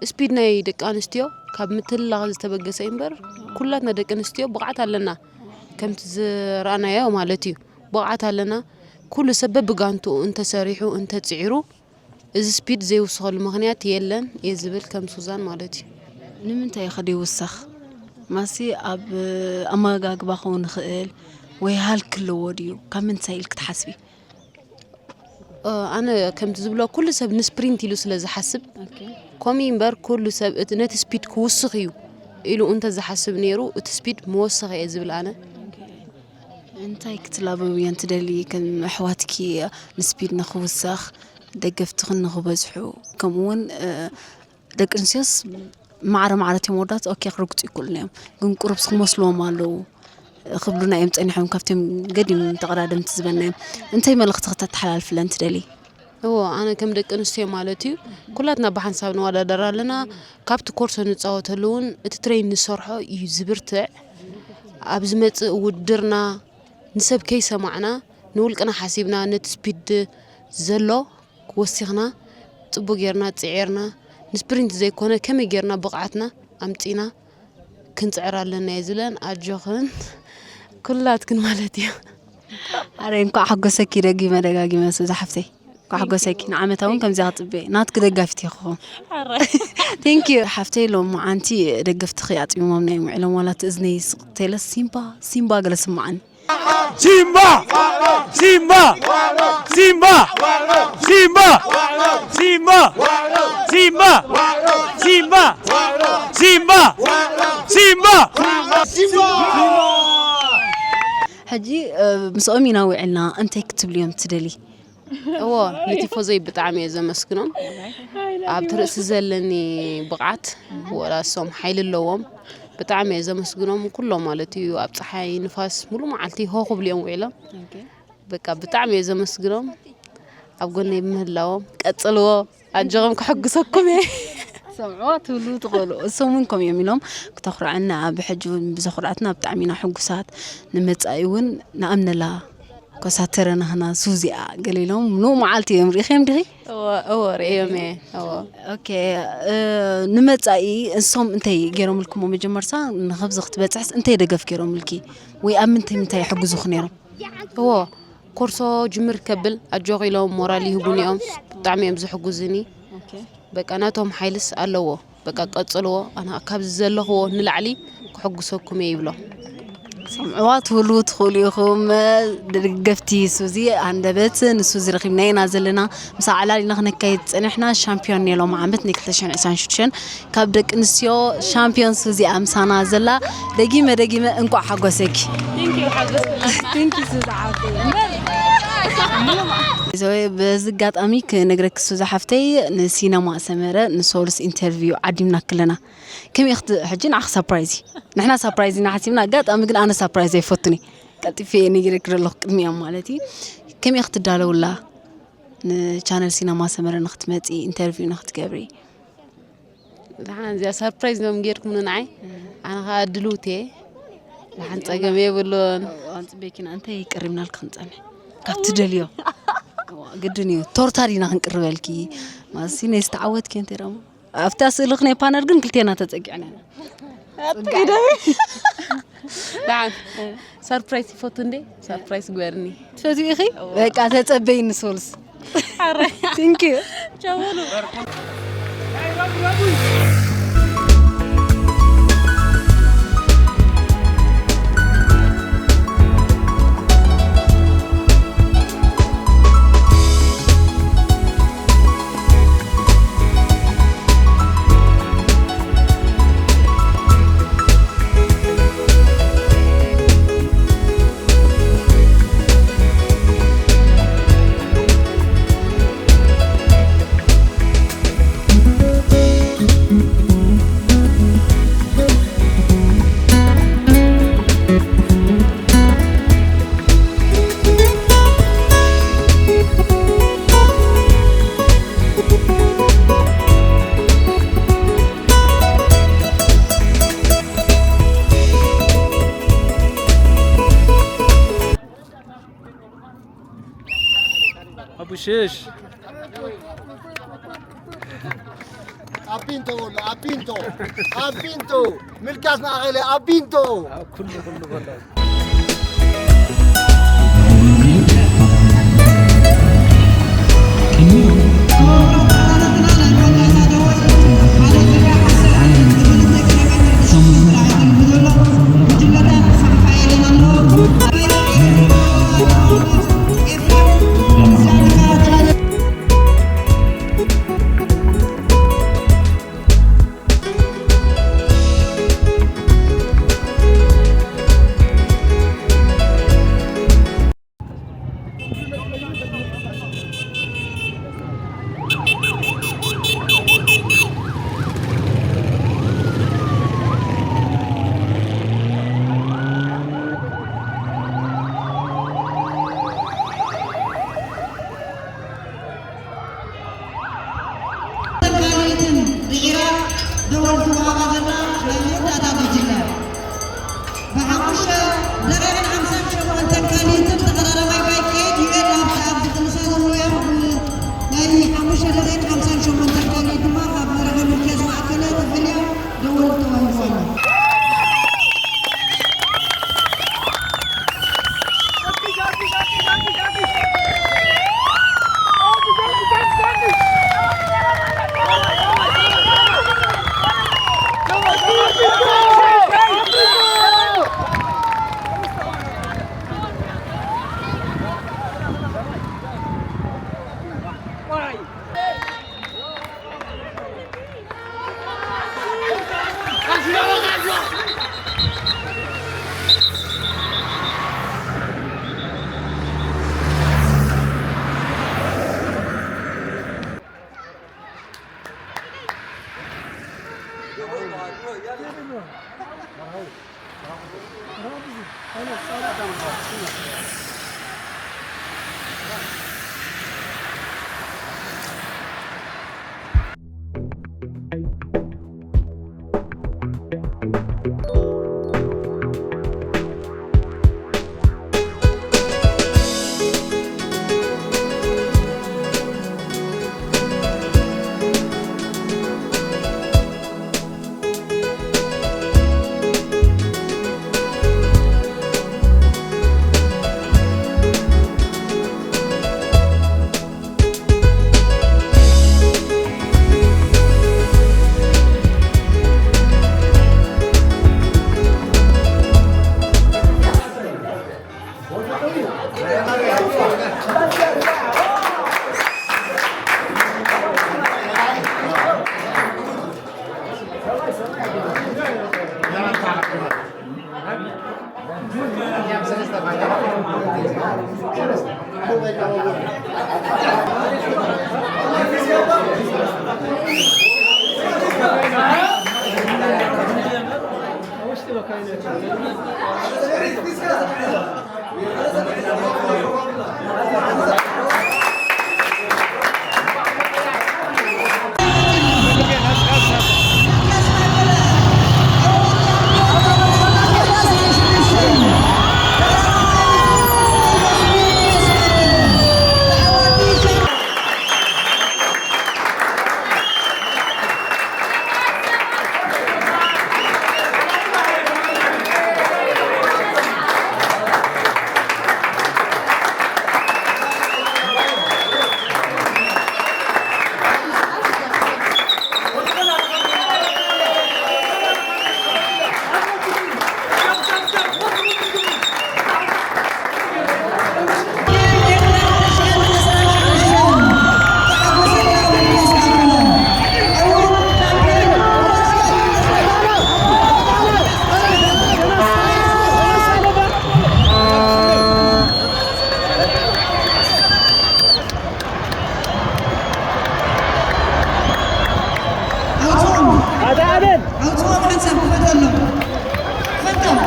ስፒድ ናይ ደቂ ኣንስትዮ ካብ ምትልላኽ ዝተበገሰ እዩ እምበር፣ ኩላትና ደቂ ኣንስትዮ ብቕዓት ኣለና። ከምቲ ዝረኣናዮ ማለት እዩ። ብቕዓት ኣለና። ኩሉ ሰብ በብጋንትኡ እንተሰሪሑ፣ እንተጽዒሩ፣ እዚ ስፒድ ዘይውስኸሉ ምኽንያት የለን እየ ዝብል ከም ሱዛን ማለት እዩ። ንምንታይ እዩ ከ ዘይውሰኽ? ማሲ ኣብ ኣመጋግባ ክኸውን ይኽእል ወይ ሃልኪ ኣለዎ ድዩ? ካብ ምንታይ ኢልኪ ትሓስቢ? እ፣ ኣነ ከምቲ ዝብሎ ኩሉ ሰብ ንስፕሪንት ኢሉ ስለ ዝሓስብ፣ ኦኬ። ከምኡ እምበር ኩሉ ሰብ እቲ ነቲ ስፒድ ክውስኽ እዩ ኢሉ እንተ ዝሓስብ ነይሩ፣ እቲ ስፒድ ምወሰኸ እየ ዝብል ኣነ። ኦኬ። እንታይ ክትላበብዮን ትደሊ ከም ኣሕዋትኪ ንስፒድ ንኽውሰኽ፣ ደገፍትኽን ንኽበዝሑ፣ ከምኡ እውን፣ እ፣ ደቂ ኣንስትዮስ ማዕረ ማዕረ እቶም ወዳት ኦኬ ክርግጹ ይክእሉ እዮም፣ ግን ቁሩብስ ክመስልዎም ኣለዉ ክብሉና እዮም ጸኒሖም፣ ካብቶም ገዲም ተቐዳደምቲ ዝበልናዮም። እንታይ መልእኽቲ ክተተሓላልፍለን ትደሊ? እዎ፣ ኣነ ከም ደቂ ኣንስትዮ ማለት እዩ፣ ኩላትና ብሓንሳብ ንወዳደር ኣለና። ካብቲ ኮርሶ ንጻወተሉ እውን እቲ ትሬን ንሰርሖ እዩ ዝብርትዕ። ኣብ ዝመጽእ ውድድርና ንሰብ ከይሰማዕና ንውልቅና ሓሲብና ነቲ ስፒድ ዘሎ ወሲኽና፣ ጽቡቕ ጌርና ጽዒርና፣ ንስፕሪንት ዘይኮነ ከመይ ጌርና ብቕዓትና ኣምጺና ክንጽዕር ኣለና እየ ዝብለን። ኣጆኽን ኩላትክን ማለት እዩ። ኣረ እንኳዕ ሓጎሰኪ ደጊመ ደጋጊመ ሱዛ ሓፍተይ። እንኳዕ ሓጎሰኪ። ንዓመታ እውን ከምዚኣ ክጽበ እየ። ናትኪ ደጋፊት እየ ክኸውን። ቴንክ ዩ ሓፍተይ። ሎማዓንቲ ደገፍትኺ ኣጽሚሞምና እዮም ውዒሎም። ዋላ እቲ እዝነይ ስቕ ተለ ሲምባ ሲምባ ገለ ስምዓኒ። Simba! Simba! Simba! Simba! Simba! Simba! Simba! Simba! Simba! ሕጂ፣ እ፣ ምስኦም ኢና ውዒልና፣ እንታይ ክትብልዮም ትደሊ? እዎ፣ ንቲፎዞይ ብጣዕሚ እየ ዘመስግኖም። ኣብቲ ርእሲ ዘለኒ ብቕዓት፣ ወላ እሶም ሓይሊ ኣለዎም። ብጣዕሚ እየ ዘመስግኖም፣ ኩሎም ማለት እዩ። ኣብ ጸሓይ፣ ንፋስ፣ ሙሉእ መዓልቲ ሆ ክብሉ እዮም ውዒሎም። ኦኬ። በቃ፣ ብጣዕሚ እየ ዘመስግኖም። ኣብ ጎነይ ብምህላዎም ቀጽልዎ፣ ኣጆኹም ክሕግዘኩም እየ። ሰምዕዋ ትብሉ ትኽእሉ። እሶም እውን ከምኡ እዮም ኢሎም ክተኹርዐና፣ ብሕጂ እውን ብዘኹርዐትና ብጣዕሚ ኢና ሕጉሳት። ንመጻኢ እውን ንኣምነላ ኮሳተረ ናህና ሱዚኣ ገለ ኢሎም ንኡ መዓልቲ እዮም ርኢኽዮም ዲኺ? እወ፣ እወ፣ ርእዮም እየ። እወ። ኦኬ፣ እ፣ ንመጻኢ እሶም እንታይ ገይሮምልኩሞ መጀመርታ ንኸብዚ ክትበጽሕስ እንታይ ደገፍ ገይሮምልኪ? ወይ ኣብ ምንታይ ምንታይ ይሕግዙኺ ነይሮም? እዎ፣ ኮርሶ ጅምር ከብል ኣጆኺ ኢሎም ሞራል ይህቡኒ እዮም። ብጣዕሚ እዮም ዝሕጉዝኒ። ኦኬ። በቃ ናቶም ሓይልስ ኣለዎ። በቃ ቀጽልዎ። ኣነ ካብዚ ዘለኽዎ ንላዕሊ ክሕጉሰኩም እየ ይብሎ። ሰምዕዋ ትብሉ ትኽእሉ ኢኹም። ደገፍቲ ሱዚ ኣንደበት ንሱዚ ረኺብና ኢና ዘለና። ምስ ኣዕላሊና ክነካይድ ጸኒሕና ሻምፒዮን ናይ ሎም ዓመት ናይ ክልተ ሽሕን ዕስራን ሽዱሽተን ካብ ደቂ ኣንስትዮ ሻምፒዮን ሱዚ ኣምሳና ዘላ ደጊመ ደጊመ እንቋዕ ሓጎሰኪ። Thank you ሓጎስኩና። Thank you ሱዚ ሓፍተይ። እምበር ዞይ በዚ ኣጋጣሚ ክነግረኪ ሱዚ ሓፍተይ ንሲነማ ሰመረ ንሶልስ ኢንተርቪው ዓዲምና ክለና ከመይ ክት ሕጂ ንዓኽ ሳፕራይዝ እዩ። ንሕና ሳፕራይዝ ኢና ሓሲብና ኣጋጣሚ ግን ኣነ ሳፕራይዝ ኣይፈቱን እየ። ቀልጢፈ እየ ነጊረኪ ዘለኹ ቅድሚኦም ማለት እዩ። ከመይ ክትዳለውላ ንቻነል ሲነማ ሰመረ ንክትመፂ ኢንተርቪው ንክትገብሪ? ደሓን እዚኣ ሰርፕራይዝ ኖም ጌርኩምኒ ንዓይ። ኣነ ኸዓ ድልውቲ እየ። ደሓን ጸገም የብሉን። ኣንጽበኪና እንታይ ቀሪብናልኪ ክንጸንሕ? ካብ ትደልዮ። ግድን እዩ። ቶርታ ዲና ክንቅርበልኪ? ማሲ ነይ ዝተዓወትኪ እንተ ደሞ። ኣብታ ስእልኽ ናይ ፓነር ግን ክልቴና ተጸጊዕና ኢና። ኣትኪ ደሚ። ደሓን ሰርፕራይዝ ይፈቱ እንዴ? ሰርፕራይዝ ግበርኒ። ትፈትዊ ኢኺ? በቃ ተጸበይኒ ሶልስ። ሓራይ። Thank you። ቻው በሉ። ኣቡሽሽ። ኣቢንቶ ወሎ፣ ኣቢንቶ፣ ኣቢንቶ፣ ምልካስ ንኣኸለ ኣቢንቶ። ኣብ ኩሉ፣ ኩሉ በሎ። ተጋደልትን ብዒራ ደወል ትወሃባ ዘላ ናይ መወዳእታ ጉጅለ። ብሓሙሽተ ደቂቕን ሓምሳን ሸሞንተን ካልኢትን ተቐራራባይ ባይክኤት ዩኤል ኣብቲ ኣብዚ ክልሳ ዘለዉ እዮም። ናይ ሓሙሽተ ደቂቕን ሓምሳን ሸሞንተን ካልኢት ድማ ካብ መርሃ ምክያስ ማእከለ ተፈልያ ደወል ተዋሂቡ ኣሎ። ኣውፅኦም። ኣታ ኣቤል። ኣውፅኦም ሓንሳብ ክፈተሎም። ፈቶም።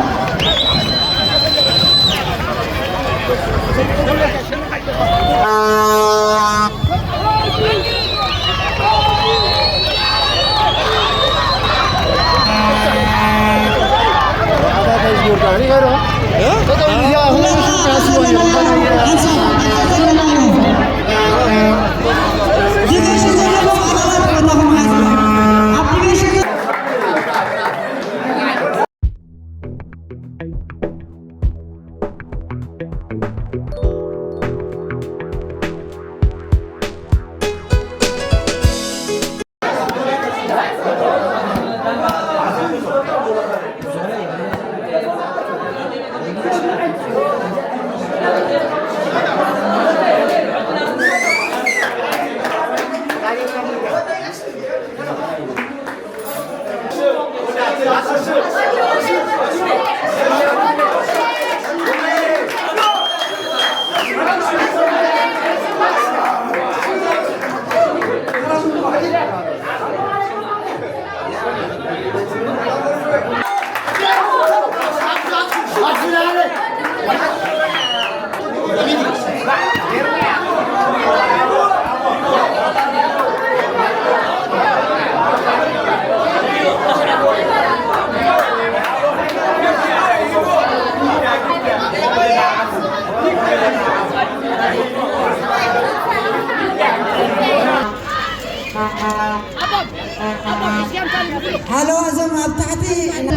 ሃሎ፣ እዞም ኣብ ታሕቲ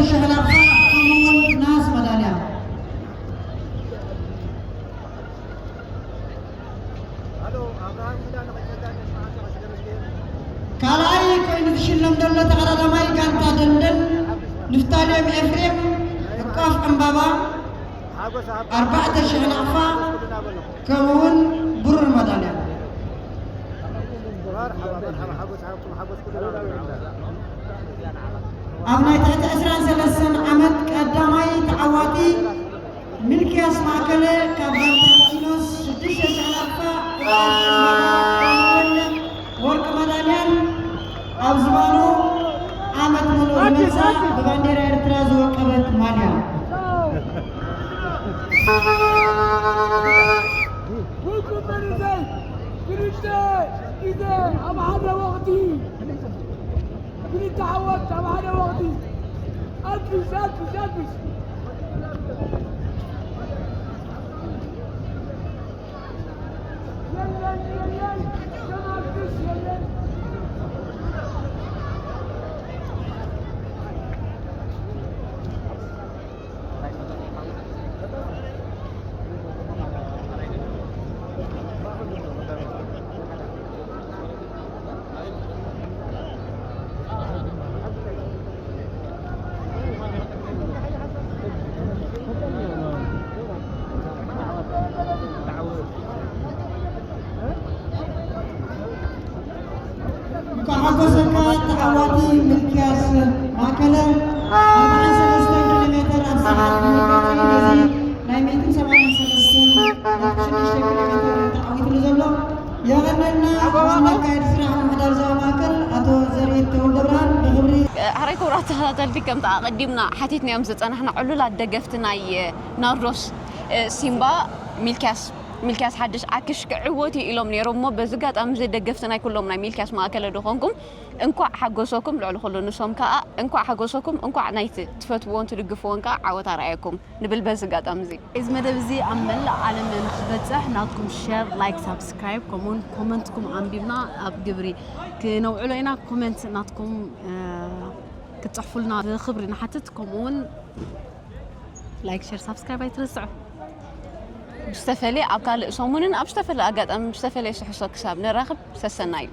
ሸኽላኻ ከምኡውን ናስ መዳልያ። ካልኣይ ኮይኑ ዝሽለም ዘሎ ተቐዳዳማይ ጋንታ ደንደን ንፍታሌም ኤፍሬም፣ ዕቋፍ ዕምባባ፣ ኣርባዕተ ሽሕ ናቕፋ፣ ከምኡውን ብሩር መዳልያ። ኣብ ናይ ትሕቲ ዕስራን ሰለስተን ዓመት ቀዳማይ ተዓዋቲ ሚልክያስ ማእከለ ካብ ጋንታ ኢኖስ ሽዱሽተ ሽሕ ናቕፋ፣ ወርቂ መዳልያን ኣብ ዝባኑ ዓመት ሙሉእ ዝመጽኣ ብባንዴራ ኤርትራ ዝወቀበት ማልያ። ውቁብ መንእሰይ ክልተ ግዜ ኣብ ሓደ ወቕቲ ክልተ ዓወት ኣብ ሓደ ወቕቲ። ኣልቅስ፣ ኣልቅስ፣ ኣልቅስ። የለን፣ የለን፣ የማልቅስ የለን። እንኳዕ ሓጎሰካ ተዓዋቲ ሚልክያስ ማእከለ፣ ኣርባዓን ሰለስተን ኪሎ ሜትር ኣብ ናይ ሚእትን ሰብዓን ሰለስተን ሽዱሽተ ኪሎ ሜትር ተዓዊትሉ ዘሎ። የቐነልና። ዋና ኣካያዲ ስራሕ ምምሕዳር ዞባ ማእከል ኣቶ ዘርኢት ተወልደብርሃን ብኽብሪ። ሕራይ ክቡራት ተኸታተልቲ፣ ከምቲ ኣቐዲምና ሓቲትናዮም ዝጸናሕና ዕሉላት ደገፍቲ ናይ ናርዶስ ሲምባ፣ ሚልክያስ ሚልክያስ ሓድሽ ኣክሽ ክዕወት እዩ ኢሎም ነይሮም እሞ፣ በዚ ኣጋጣሚ እዚ ደገፍቲ ናይ ኩሎም ናይ ሚልክያስ ማእከለ ዶ ኾንኩም እንኳዕ ሓጎሰኩም። ልዕሊ ኩሉ ንሶም ከኣ እንኳዕ ሓጎሰኩም፣ እንኳዕ ናይቲ ትፈትውዎን ትድግፍዎን ከኣ ዓወት ኣርኣየኩም ንብል በዚ ኣጋጣሚ እዚ። እዚ መደብ እዚ ኣብ መላእ ዓለም ንክበጽሕ ናትኩም ሸር፣ ላይክ፣ ሳብስክራይብ ከምኡውን ኮመንትኩም ኣንቢብና ኣብ ግብሪ ክነውዕሎ ኢና። ኮመንት ናትኩም ክትጽሕፉልና ብክብሪ ንሓትት። ከምኡውን ላይክ፣ ሸር፣ ሳብስክራይብ ኣይትረስዑ። ብዝተፈለየ ኣብ ካልእ ሰሙንን ኣብ ዝተፈለየ ኣጋጣሚ ብዝተፈለየ ስሕሶ ክሳብ ንራኸብ ሰሰናዩ።